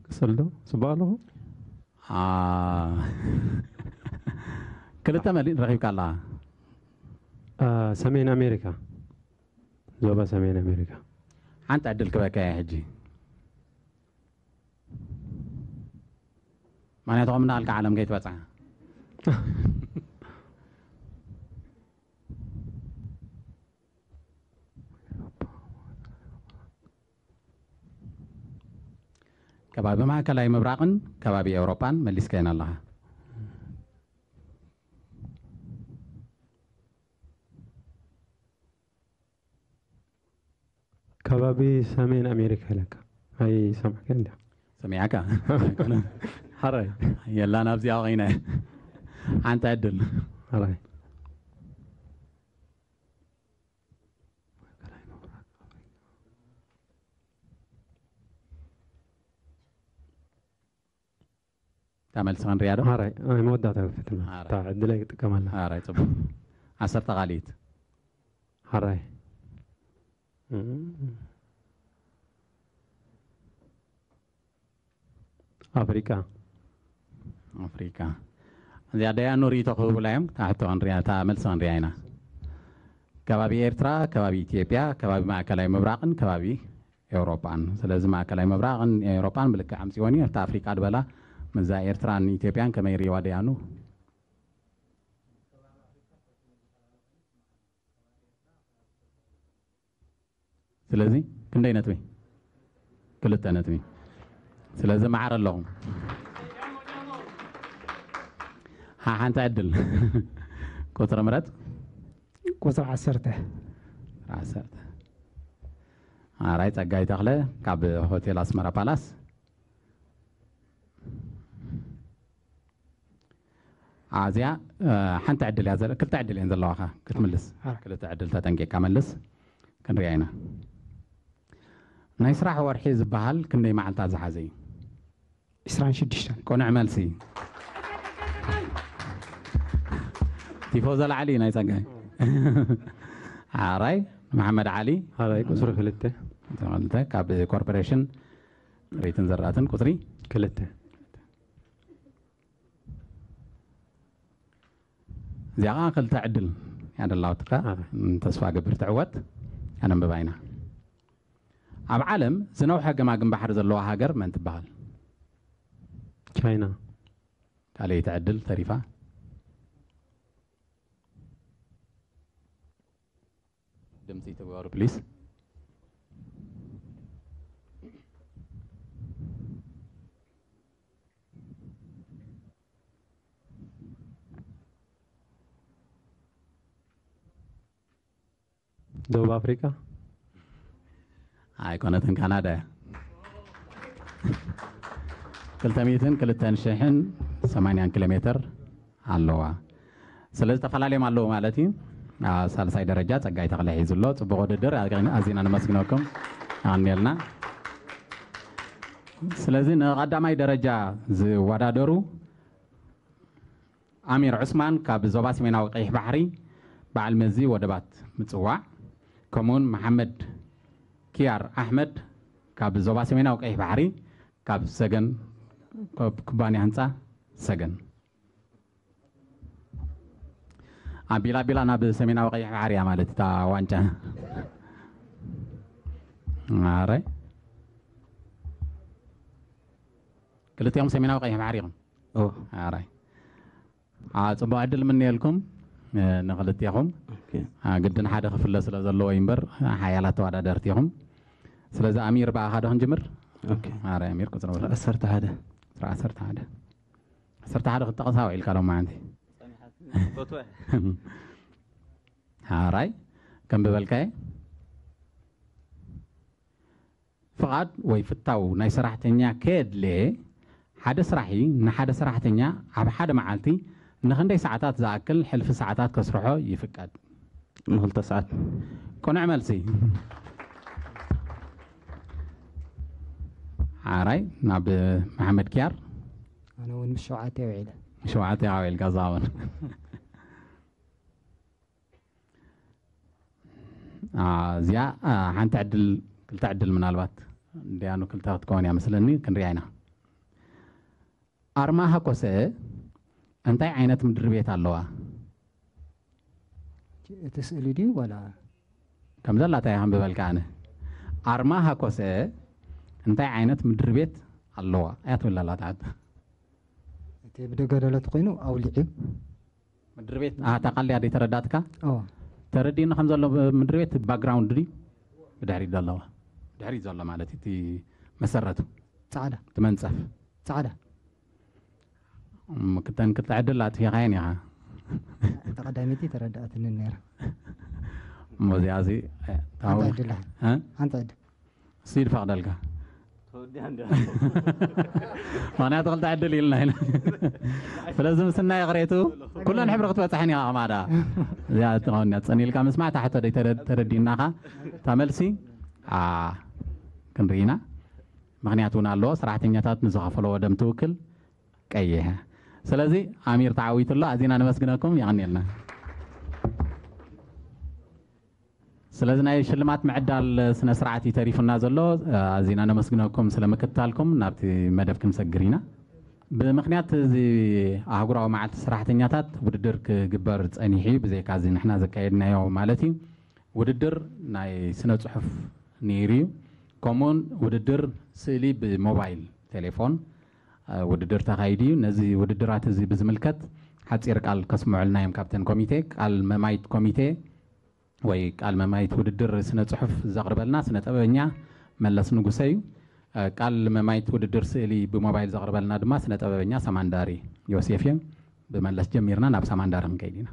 ክሰልዶ ጽቡቕ ኣለኹ? አ፣ ክልተ መሊእ ረኺብካ ኣለኻ። አ፣ ሰሜን ኣሜሪካ፣ ዞባ ሰሜን ኣሜሪካ። ሓንቲ ዕድል ክበካ እየ ሕጂ። ምኽንያቱ ከም እንዳልካ ዓለም ከይትበጽሓ። ከባቢ ማእከላይ ምብራቕን ከባቢ ኤውሮጳን መሊስካየን ኣለኻ። ከባቢ ሰሜን ኣሜሪካ ኢለካ ኣይሰማዕካን እንዲያ። ሰሚዓካ? ሓራይ። የላን ኣብዚኣ ኮይነ። ሓንቲ ዕድል። ሓራይ። እታ መልሲ ክንሪኣ ዶ? ሓራይ። ናይ መወዳእታ ክፍትና። ሓራይ። እታ ዕድለይ ክጥቀመላ። ሓራይ፣ ጽቡቕ። ዓሰርተ ካልኢት። ሓራይ። ኣፍሪቃ። ኣፍሪቃ። እዚኣ ደያኑ ርእይቶ ክህቡላ እዮም። እታ ሕቶ ክንሪኣ፣ እታ መልሲ ክንሪኣ ኢና። ከባቢ ኤርትራ፣ ከባቢ ኢትዮጵያ፣ ከባቢ ማእከላይ ምብራቕን ከባቢ ኤውሮጳን። ስለዚ ማእከላይ ምብራቕን ኤውሮጳን ብልክዕ ኣምጺኦን እዩ። እታ ኣፍሪቃ ድበላ፣ ምስዛ ኤርትራን ኢትዮጵያን ከመይ ርእይዋ ደያኑ? ስለዚ ክንደይ ነጥቢ? ክልተ ነጥቢ። ስለዚ መዓር ኣለኹም። ሓ-፣ ሓንቲ ዕድል። ቁጽሪ ምረጽ። ቁጽሪ ዓሰርተ። ዓሰርተ። ኣራይ ጸጋይ ተኽለ ካብ ሆቴል ኣስመራ ፓላስ። ኣዚኣ፣ እ፣ ሓንቲ ዕድል እያ ዘለ-፣ ክልተ ዕድል እየን ዘለዋኻ ክትምልስ። ኣረ። ክልተ ዕድል ተጠንቂቕካ መልስ። ክንሪኣ ኢና። ናይ ስራሕ ወርሒ ዝበሃል ክንደይ መዓልታት ዝሓዘ እዩ? ዕስራን ሽዱሽተን። ቅኑዕ መልሲ። ቲፎዞ ላዕሊ ናይ ጸጋይ። ሓራይ መሓመድ ዓሊ። ሓራይ ቁጽሪ ክልተ። ተቐልተ ካብ ኮርፖሬሽን ጥሪትን ዘራትን ቁጽሪ። ክልተ። እዚኣ ከዓ ክልተ ዕድል እያ ደላወትካ። ኣረ። ተስፋ ገብር ትዕወት። ኣነንብባ ኢና። ኣብ ዓለም ዝነውሐ ገማግም ባሕሪ ዘለዋ ሃገር መን ትበሃል? ቻይና። ካልኣይቲ ዕድል ተሪፋ። ድምፂ ትግበሩ ፕሊስ። ደቡብ ኣፍሪቃ። ኣይኮነትን፣ ካናዳ እያ። ክልተ ሚእትን ክልተን ሽሕን ሰማንያን ኪሎ ሜትር ኣለዋ። ስለዚ ተፈላለዮም ኣለዉ ማለት እዩ። ኣብ ሳልሳይ ደረጃ ጸጋይ ተኽለ ሒዙ ኣሎ። ጽቡቕ ውድድር፣ ኣዝና ነመስግነኩም። ኣቐንየልና። ስለዚ ንቐዳማይ ደረጃ ዝወዳደሩ ኣሚር ዑስማን ካብ ዞባ ሰሜናዊ ቀይሕ ባሕሪ በዓል መዚ ወደባት ምጽዋዕ፣ ከምኡውን መሓመድ ኪያር ኣሕመድ ካብ ዞባ ሰሜናዊ ቀይሕ ባሕሪ ካብ ሰገን፣ ካብ ኩባንያ ህንጻ ሰገን። ኣቢላ ኣቢላ ናብ ሰሜናዊ ቀይሕ ባሕሪ እያ ማለት እታ ዋንጫ። ኣረ። ክልቲኦም ሰሜናዊ ቀይሕ ባሕሪ ኢኹም። ኦ ኣራይ። አ፣ ጽቡቕ ዕድል ምንየልኩም፣ እ፣ ንኽልቲኹም። ኦኬ። አ፣ ግድን ሓደ ክፍለ ስለ ዘለዎ እዩ እምበር፣ ሓያላት ተወዳደርቲ ኢኹም። ስለዚ ኣሚር ብኣኻ ዶ ክንጅምር? ኦኬ። ኣራይ ኣሚር፣ ቁጽሪ በል። ዓሰርተ ሓደ። ቁጽሪ ዓሰርተ ሓደ። ዓሰርተ ሓደ ክትጠቕሳ ውዒልካ ሎማዓንቲ። ኣራይ፣ ከም ብበልካየ። ፍቓድ ወይ ፍታው ናይ ሰራሕተኛ ከየድልየ፣ ሓደ ስራሒ ንሓደ ሰራሕተኛ ኣብ ሓደ መዓልቲ ንኽንደይ ሰዓታት ዝኣክል ሕልፊ ሰዓታት ከስርሖ ይፍቀድ? ንክልተ ሰዓት። ቅኑዕ መልሲ። ሓራይ ናብ መሓመድ ኪያር። ኣነ እውን ምስ ሸውዓተ ውዒለ። ሸውዓተ ውዒልካ እዛ እውን። አ፣ እዚኣ፣ አ፣ ሓንቲ ዕድል፣ ክልተ ዕድል ምናልባት እንዲያኑ ክልተ ክትከውን እያ መስለኒ፣ ክንሪኣ ኢና። ኣርማ ሃኮሰ እንታይ ዓይነት ምድሪ ቤት ኣለዋ? እቲ ስእሊ ድዩ ዋላ? ከም ዘላታ እየ ከንብበልካ ኣነ። ኣርማ ሃኮሰ እንታይ ዓይነት ምድሪ ቤት ኣለዋ እያ ትብል ኣላ ትሓት። እቲ ብደገ ደሎ ተኮይኑ ኣውሊዕ እዩ። ምድሪ ቤት፣ አ፣ እታ ቃል ድያ ተረዳእትካ? ኦ ተረዲእኒ ከም ዘሎ ምድሪ ቤት ባክግራውንድ ድዩ? ብድሕሪት ዘለዋ። ድሕሪት ዘሎ ማለት እዩ፣ እቲ መሰረቱ፣ ፃዕዳ እቲ መንፀፍ። ፃዕዳ እም፣ ክተን ክልተ ዕድል ኣጥፊኻየን ኢኻ። እታ ቀዳመይቲ ተረዳእትኒ ነይራ። እሞ እዚኣ እዚ፣ እ፣ ሓንቲ ታው-፣ ዕድል እ? ሓንቲ ዕድል እሱ ይድፈቕደልካ። ምኽንያቱ ክልተ ዕድል ኢልና ኢና። ስለዚ ምስናይ ይቕሬቱ ኩለን ሕብሪ ክትበፅሐን ኢኻ ከማዳ። እዚኣ ትኸውን እያ። ጸኒልካ ምስማዕ፣ ታሕቶ ደይ ተረ-፣ ተረዲእናኻ። እታ መልሲ፣ አ፣ ክንርኢ ኢና። ምኽንያት እውን ኣለዎ። ሰራሕተኛታት ንዝኸፈለዎ ደም ትውክል ቀይሕ። ስለዚ ኣሚር ተዓዊቱ ኣሎ። ኣዚና ነመስግነኩም። የቐንየልና። ስለዚ ናይ ሽልማት ምዕዳል ስነ ስርዓት እዩ ተሪፉና ዘሎ። ኣዚና ነመስግነኩም ስለ ምክትታልኩም። ናብቲ መደብ ክንሰግር ኢና። ብምኽንያት እዚ ኣህጉራዊ መዓልቲ ሰራሕተኛታት ውድድር ክግበር ጸኒሑ እዩ። ብዘይካ እዚ ንሕና ዘካየድናዮ ማለት እዩ። ውድድር ናይ ስነ ጽሑፍ ነይሩ እዩ። ከምኡውን ውድድር ስእሊ ብሞባይል ቴሌፎን፣ እ፣ ውድድር ተኻይዱ እዩ። ነዚ ውድድራት እዚ ብዝምልከት ሓጺር ቃል ከስምዑልና እዮም ካብተን ኮሚቴ። ቃል መማይት ኮሚቴ ወይ ቃል መማይት ውድድር ስነ ጽሑፍ ዘቕርበልና ስነ ጥበበኛ መለስ ንጉሰ እዩ። እ፣ ቃል መማይት ውድድር ስእሊ ብሞባይል ዘቕርበልና ድማ ስነ ጥበበኛ ሰማንዳሪ ዮሴፍ እዮም። ብመለስ ጀሚርና ናብ ሰማንዳሪ ክንከይድ ኢና።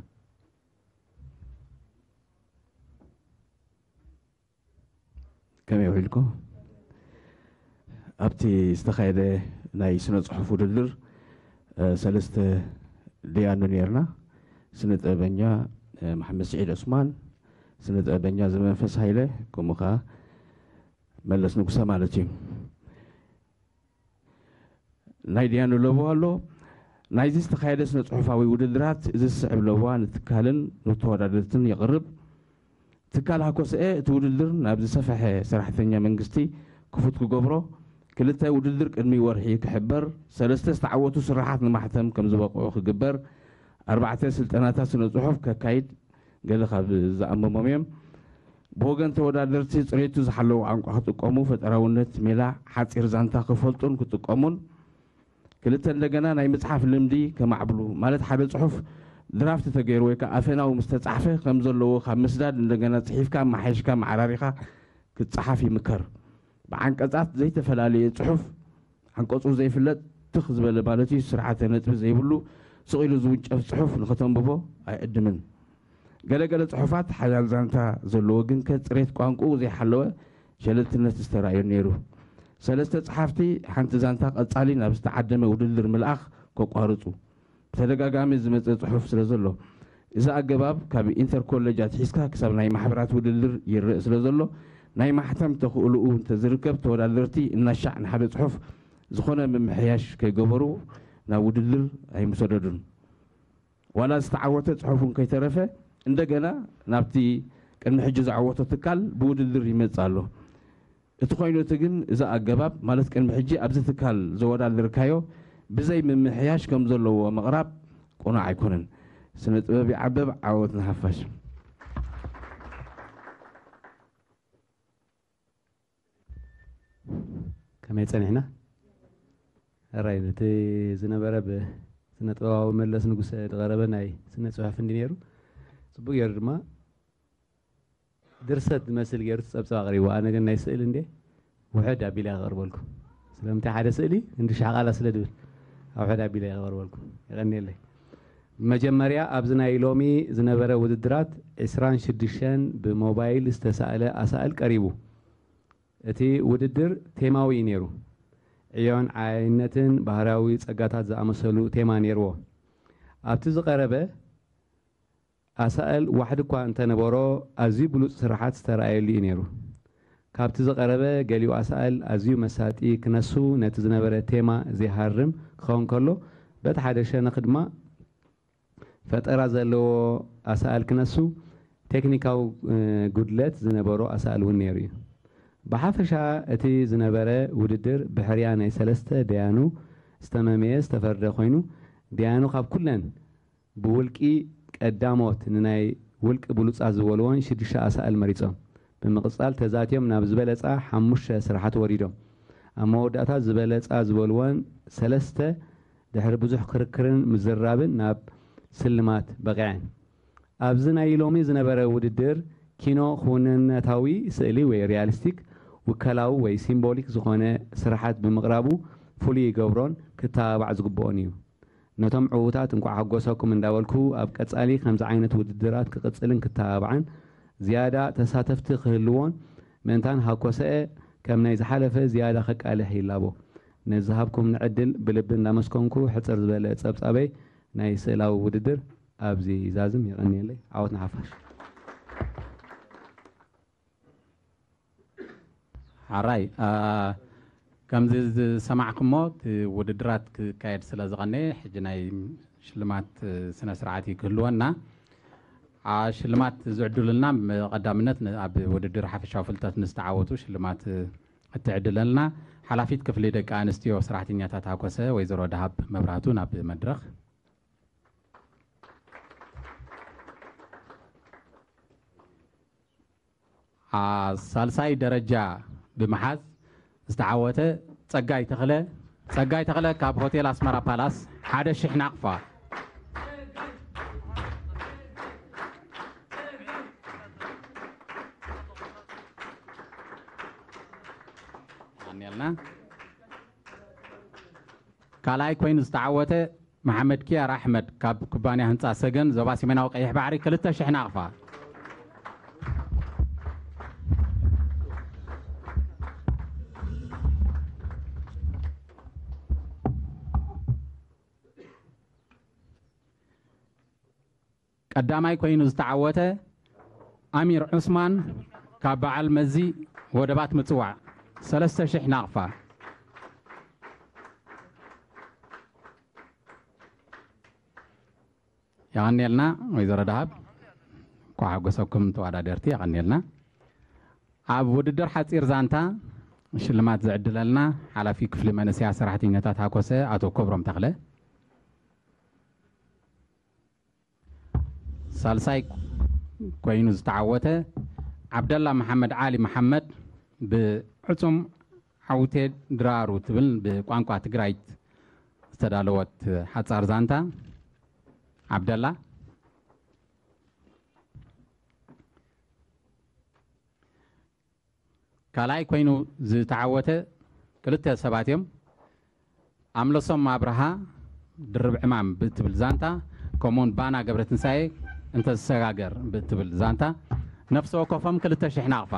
ከመይ ውዒልኩም? ኣብቲ ዝተኻየደ ናይ ስነ ጽሑፍ ውድድር፣ እ፣ ሰለስተ ደያኑ ነይርና። ስነ ጥበበኛ፣ እ፣ መሓመድ ስዒድ ዑስማን፣ ስነ ጥበበኛ ዘመንፈስ ሃይለ፣ ከምኡ ኸዓ መለስ ንጉሰ ማለት እዩ። ናይ ደያኑ ለበዋ ኣሎ። ናይዚ ዝተኻየደ ስነ ጽሑፋዊ ውድድራት እዚ ዝስዕብ ለበዋ ንትካልን ንተወዳደርትን የቕርብ። ትካል ሃኮስኤ እቲ ውድድር ናብ ዝሰፈሐ ሰራሕተኛ መንግስቲ ክፉት ክገብሮ፣ ክልተ ውድድር ቅድሚ ወርሒ ክሕበር፣ ሰለስተ ዝተዓወቱ ስራሓት ንማሕተም ከም ዝበቕዑ ክግበር፣ ኣርባዕተ ስልጠናታት ስነ ጽሑፍ ከካይድ ገለ ካብ ዝኣመሞም እዮም። ብወገን ተወዳደርቲ ጽሬቱ ዝሓለወ ቋንቋ ክጥቀሙ፣ ፈጠራውነት ሜላ ሓጺር ዛንታ ክፈልጡን ክጥቀሙን፣ ክልተ እንደገና ናይ ምጽሓፍ ልምዲ ከማዕብሉ፣ ማለት ሓደ ጽሑፍ ድራፍት ተገይሩ ወይ ከዓ ኣፈናዊ ምስ ተጻሕፈ ከም ዘለዎ ካብ ምስዳድ እንደገና ጽሒፍካ ኣመሓይሽካ መዓራሪኻ ክትጸሓፍ ይምከር። ብዓንቀጻት ዘይተፈላለየ ጽሑፍ ዓንቀጹ ዘይፍለጥ ትኽ ዝበለ ማለት እዩ፣ ስርዓተ ነጥቢ ዘይብሉ ስቕ ኢሉ ዝውንጨፍ ጽሑፍ ንኸተንብቦ ኣይዕድምን። ገለገለ ጽሑፋት ሓያል ዛንታ ዘለዎ ግን ከ ጽሬት ቋንቁኡ ዘይሓለወ ሸለልትነት ዝተራእዮ ነይሩ። ሰለስተ ጸሓፍቲ ሓንቲ ዛንታ ቀጻሊ ናብ ዝተዓደመ ውድድር ምልኣኽ ከቋርጹ ብተደጋጋሚ ዝመጸ ጽሑፍ ስለ ዘሎ፣ እዚ ኣገባብ ካብ ኢንተር ኮሌጅ ኣትሒዝካ ክሳብ ናይ ማሕበራት ውድድር ይረእ ስለ ዘሎ፣ ናይ ማሕተም ተኽእልኡ እንተዝርከብ ተወዳደርቲ እናሻዕ ንሓደ ጽሑፍ ዝኾነ ምምሕያሽ ከይገበሩ ናብ ውድድር ኣይምሰደዱን። ዋላ ዝተዓወተ ጽሑፍ እውን ከይተረፈ እንደገና ናብቲ ቅድሚ ሕጂ ዝዓወቶ ትካል ብውድድር ይመጽእ ኣሎ። እቲ ኮይኑ እቲ ግን እዚ ኣገባብ ማለት ቅድሚ ሕጂ ኣብዚ ትካል ዘወዳደርካዮ ብዘይ ምምሕያሽ ከም ዘለዎ ምቕራብ ቅኑዕ ኣይኮነን። ስነ ጥበብ ይዓበብ፣ ዓወት ንሓፋሽ። ከመይ ጸኒሕና? ሕራይ ነቲ ዝነበረ ብስነ ጥበባዊ መለስ ንጉሰ ዝቐረበ ናይ ስነ ጽሑፍ እንዲ ነይሩ። ጽቡቕ ገይሩ ድማ ድርሰት ዝመስል ገይሩ ጸብጻብ ኣቕሪቡ። ኣነ ግን ናይ ስእሊ እንዴ ውሕድ ኣቢለ ከቕርበልኩም። ስለምንታይ ሓደ ስእሊ እንዲ ሻሕ ቃላት ስለ ድብል፣ ኣብ ውሕድ ኣቢለ ከቕርበልኩም። የቐንየለይ። ብመጀመርያ ኣብዚ ናይ ሎሚ ዝነበረ ውድድራት ዕስራን ሽዱሽተን ብሞባይል ዝተሳእለ ኣሳእል ቀሪቡ። እቲ ውድድር ቴማዊ እዩ ነይሩ። ዕዮን ዓይነትን ባህርያዊ ጸጋታት ዝኣመሰሉ ቴማ ነይርዎ። ኣብቲ ዝቐረበ ኣሳእል ዋሕዲ እኳ እንተነበሮ፣ ኣዝዩ ብሉጽ ስራሓት ዝተረኣየሉ እዩ ነይሩ። ካብቲ ዝቐረበ ገሊኡ ኣሳእል ኣዝዩ መሳጢ ክነሱ፣ ነቲ ዝነበረ ቴማ ዘይሃርም ክኸውን ከሎ፣ በቲ ሓደ ሸነኽ ድማ ፈጠራ ዘለዎ ኣሳእል ክነሱ፣ ቴክኒካዊ፣ እ፣ ጉድለት ዝነበሮ ኣሳእል እውን ነይሩ እዩ። ብሓፈሻ እቲ ዝነበረ ውድድር ብሕርያ ናይ ሰለስተ ደያኑ ዝተመመየ ዝተፈርደ ኮይኑ፣ ደያኑ ካብ ኩለን ብውልቂ ቀዳሞት ንናይ ውልቂ ብሉጻት ዝበልዎን ሽዱሽተ ኣሳእል መሪጾም። ብምቕጻል ተዛትዮም ናብ ዝበለጻ ሓሙሽተ ስራሓት ወሪዶም። ኣብ መወዳእታ ዝበለጻ ዝበልወን ሰለስተ ድሕሪ ብዙሕ ክርክርን ምዝራብን ናብ ስልማት በቒዐን። ኣብዚ ናይ ሎሚ ዝነበረ ውድድር ኪኖ ክውንነታዊ ስእሊ ወይ ሪያሊስቲክ፣ ውከላዊ ወይ ሲምቦሊክ ዝኾነ ስራሓት ብምቕራቡ ፍሉይ ይገብሮን ክተባባዕ ዝግብኦን እዩ። ነቶም ዕዉታት እንቋዕ ሓጎሰኩም እንዳበልኩ፣ ኣብ ቀጻሊ ከምዚ ዓይነት ውድድራት ክቕጽልን ክተባባዕን ዝያዳ ተሳተፍቲ ክህልዎን ምእንታን ሃኮሰኤ ከም ናይ ዝሓለፈ ዝያዳ ከቃልሕ ይላቦ። ነዚ ሃብኩምኒ ዕድል ብልቢ እንዳመስከንኩ፣ ሕጽር ዝበለ ጸብጻበይ ናይ ስእላዊ ውድድር ኣብዚ ይዛዝም። የቐንየለይ። ዓወት ንሓፋሽ። ሓራይ፣ አ፣ ከምዚ ዝሰማዕኩሞ፣ እቲ ውድድራት ክካየድ ስለ ዝቐነየ፣ ሕጂ ናይ ሽልማት ስነ ስርዓት እዩ ክህልወና። አ፣ ሽልማት ዝዕድሉልና ብቐዳምነት ን-፣ ኣብ ውድድር ሓፈሻዊ ፍልጠት ንዝተዓወቱ ሽልማት እትዕድለልና ሓላፊት ክፍሊ ደቂ ኣንስትዮ ሰራሕተኛታት ሃኮሰ ወይዘሮ ደሃብ መብራህቱ ናብ መድረኽ። አ፣ ሳልሳይ ደረጃ ብምሓዝ ዝተዓወተ ጸጋይ ተኽለ፣ ጸጋይ ተኽለ ካብ ሆቴል ኣስመራ ፓላስ ሓደ ሽሕ ናቕፋ። ኣንየልና። ካልኣይ ኮይኑ ዝተዓወተ መሓመድ ኪያር ኣሕመድ ካብ ኩባንያ ህንፃ ሰገን ዞባ ሰሜናዊ ቀይሕ ባሕሪ ክልተ ሽሕ ናቕፋ። ቀዳማይ ኮይኑ ዝተዓወተ ኣሚር ዑስማን ካብ በዓል መዚ ወደባት ምጽዋዕ ሰለስተ ሽሕ ናቕፋ። የቐንየልና ወይዘሮ ደሃብ፣ እንኳዕ ሓጎሰኩም ተወዳደርቲ፣ የቐንየልና። ኣብ ውድድር ሓጺር ዛንታ ሽልማት ዝዕድለልና ሓላፊ ክፍሊ መንእሰያት ሰራሕተኛታት ሃኮሰ ኣቶ ክብሮም ተኽለ። ሳልሳይ ኮይኑ ዝተዓወተ ዓብደላ መሓመድ ዓሊ መሓመድ ብዕጹም ዓውቴ ድራሩ ትብል ብቋንቋ ትግራይት ዝተዳለወት ሓጻር ዛንታ። ዓብደላ። ካልኣይ ኮይኑ ዝተዓወተ ክልተ ሰባት እዮም። ኣምለሶም ኣብርሃ ድርብ ዕማም ብትብል ዛንታ፣ ከምኡውን ባና ገብረትንሳኤ እንተ ዝሰጋገር ብትብል ዛንታ፣ ነፍሲ ወከፎም ክልተ ሽሕ ናቕፋ።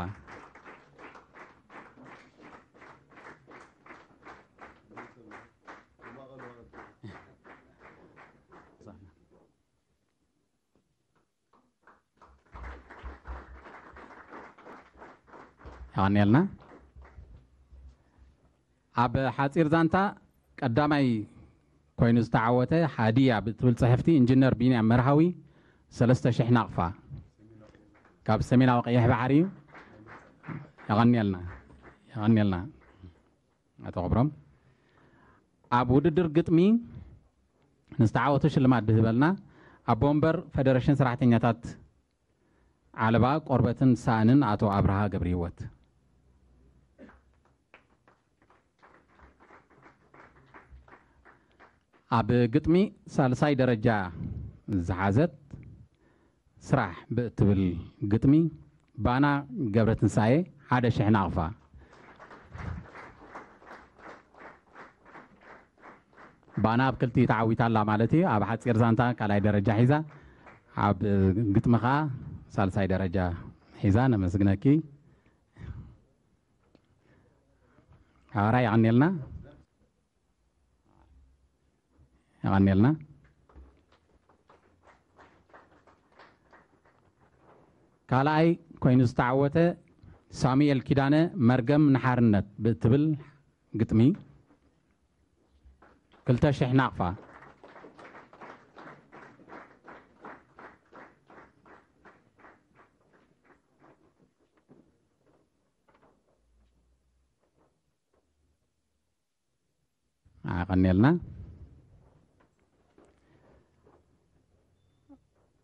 የቐንየልና። ኣብ ሓጺር ዛንታ ቀዳማይ ኮይኑ ዝተዓወተ ሃዲያ ብትብል ጽሕፍቲ ኢንጂነር ቢንያም መርሃዊ ሰለስተ ሽሕ ናቕፋ ካብ ሰሜናዊ ቀይሕ ባሕሪ እዩ። የቐንየልና፣ የቐንየልና ኣቶ ክብሮም። ኣብ ውድድር ግጥሚ ንዝተዓወቱ ሽልማት ድህበልና ኣቦ ወንበር ፈደረሽን ሰራሕተኛታት ዓለባ ቆርበትን ሳእንን ኣቶ ኣብርሃ ገብረህይወት። ኣብ ግጥሚ ሳልሳይ ደረጃ ዝሓዘት ስራሕ ብእትብል ግጥሚ ባና ገብረትንሳኤ ሓደ ሽሕ ናቕፋ። ባና ኣብ ክልቲኡ ተዓዊታ ኣላ ማለት እዩ። ኣብ ሓፂር ዛንታ ካልኣይ ደረጃ ሒዛ፣ ኣብ ግጥሚ ከዓ ሳልሳይ ደረጃ ሒዛ። ነመስግነኪ። ኣራ የቐንየልና። የቐንየልና። ካልኣይ ኮይኑ ዝተዓወተ ሳሙኤል ኪዳነ መርገም ንሓርነት ብእትብል ግጥሚ ክልተ ሽሕ ናቕፋ። ኣቐንየልና።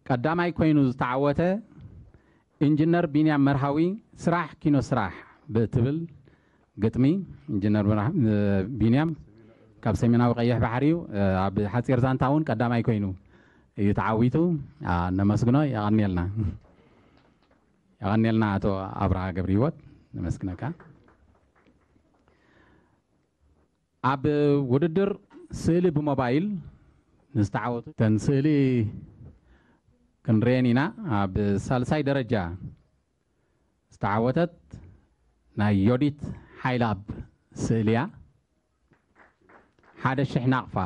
ቀዳማይ ኮይኑ ዝተዓወተ ኢንጂነር ቢንያም መርሃዊ ስራሕ ኪኖ ስራሕ ብእትብል ግጥሚ። ኢንጂነር መርሃ- እ፣ ቢንያም ካብ ሰሜናዊ ቀይሕ ባሕሪ እዩ። እ፣ ኣብ ሓፂር ዛንታ እውን ቀዳማይ ኮይኑ እዩ ተዓዊቱ። ኣ፣ ነመስግኖ። የቐንየልና። የቐንየልና ኣቶ ኣብርሃ ገብረ ህይወት፣ ነመስግነካ። ኣብ ውድድር ስእሊ ብሞባይል ንዝተዓወቱ ተን ስእሊ ክንርኤን ኢና። ኣብ ሳልሳይ ደረጃ ዝተዓወተት ናይ ዮዲት ሓይላብ ስእሊ እያ። ሓደ ሽሕ ናቕፋ።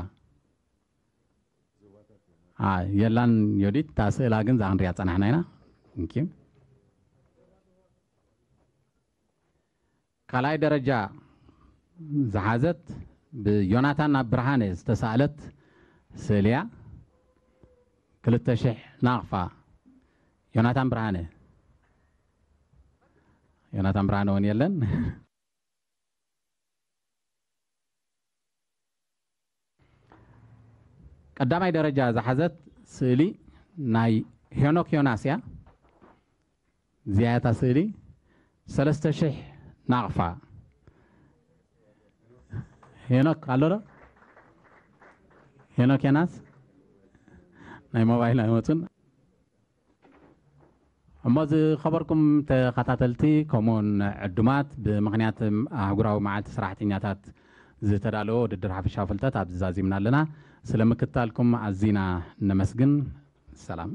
ኣ፣ የላን ዮዲት፣ እታ ስእላ ግን እዛ ክንሪኣ ጸናሕና ኢና። Thank you። ካልኣይ ደረጃ ዝሓዘት ብዮናታን ኣብ ብርሃነ ዝተሳእለት ስእሊ እያ። ክልተ ሽሕ ናቕፋ። ዮናታን ብርሃነ። ዮናታን ብርሃነ እውን የለን። ቀዳማይ ደረጃ ዝሓዘት ስእሊ ናይ ሄኖክ ዮናስ እያ። እዚኣ እታ ስእሊ ሰለስተ ሽሕ ናቕፋ። ሄኖክ ኣሎ ዶ? ሄኖክ ዮናስ ናይ ሞባይል ኣይመጹን። እሞ ዝኸበርኩም ተኸታተልቲ ከምኡውን ዕዱማት፣ ብምኽንያት ኣህጉራዊ መዓልቲ ሰራሕተኛታት ዝተዳለወ ውድድር ሓፈሻዊ ፍልጠት ኣብዚ ዛዚምና ኣለና። ስለ ምክትታልኩም ኣዚና ነመስግን። ሰላም።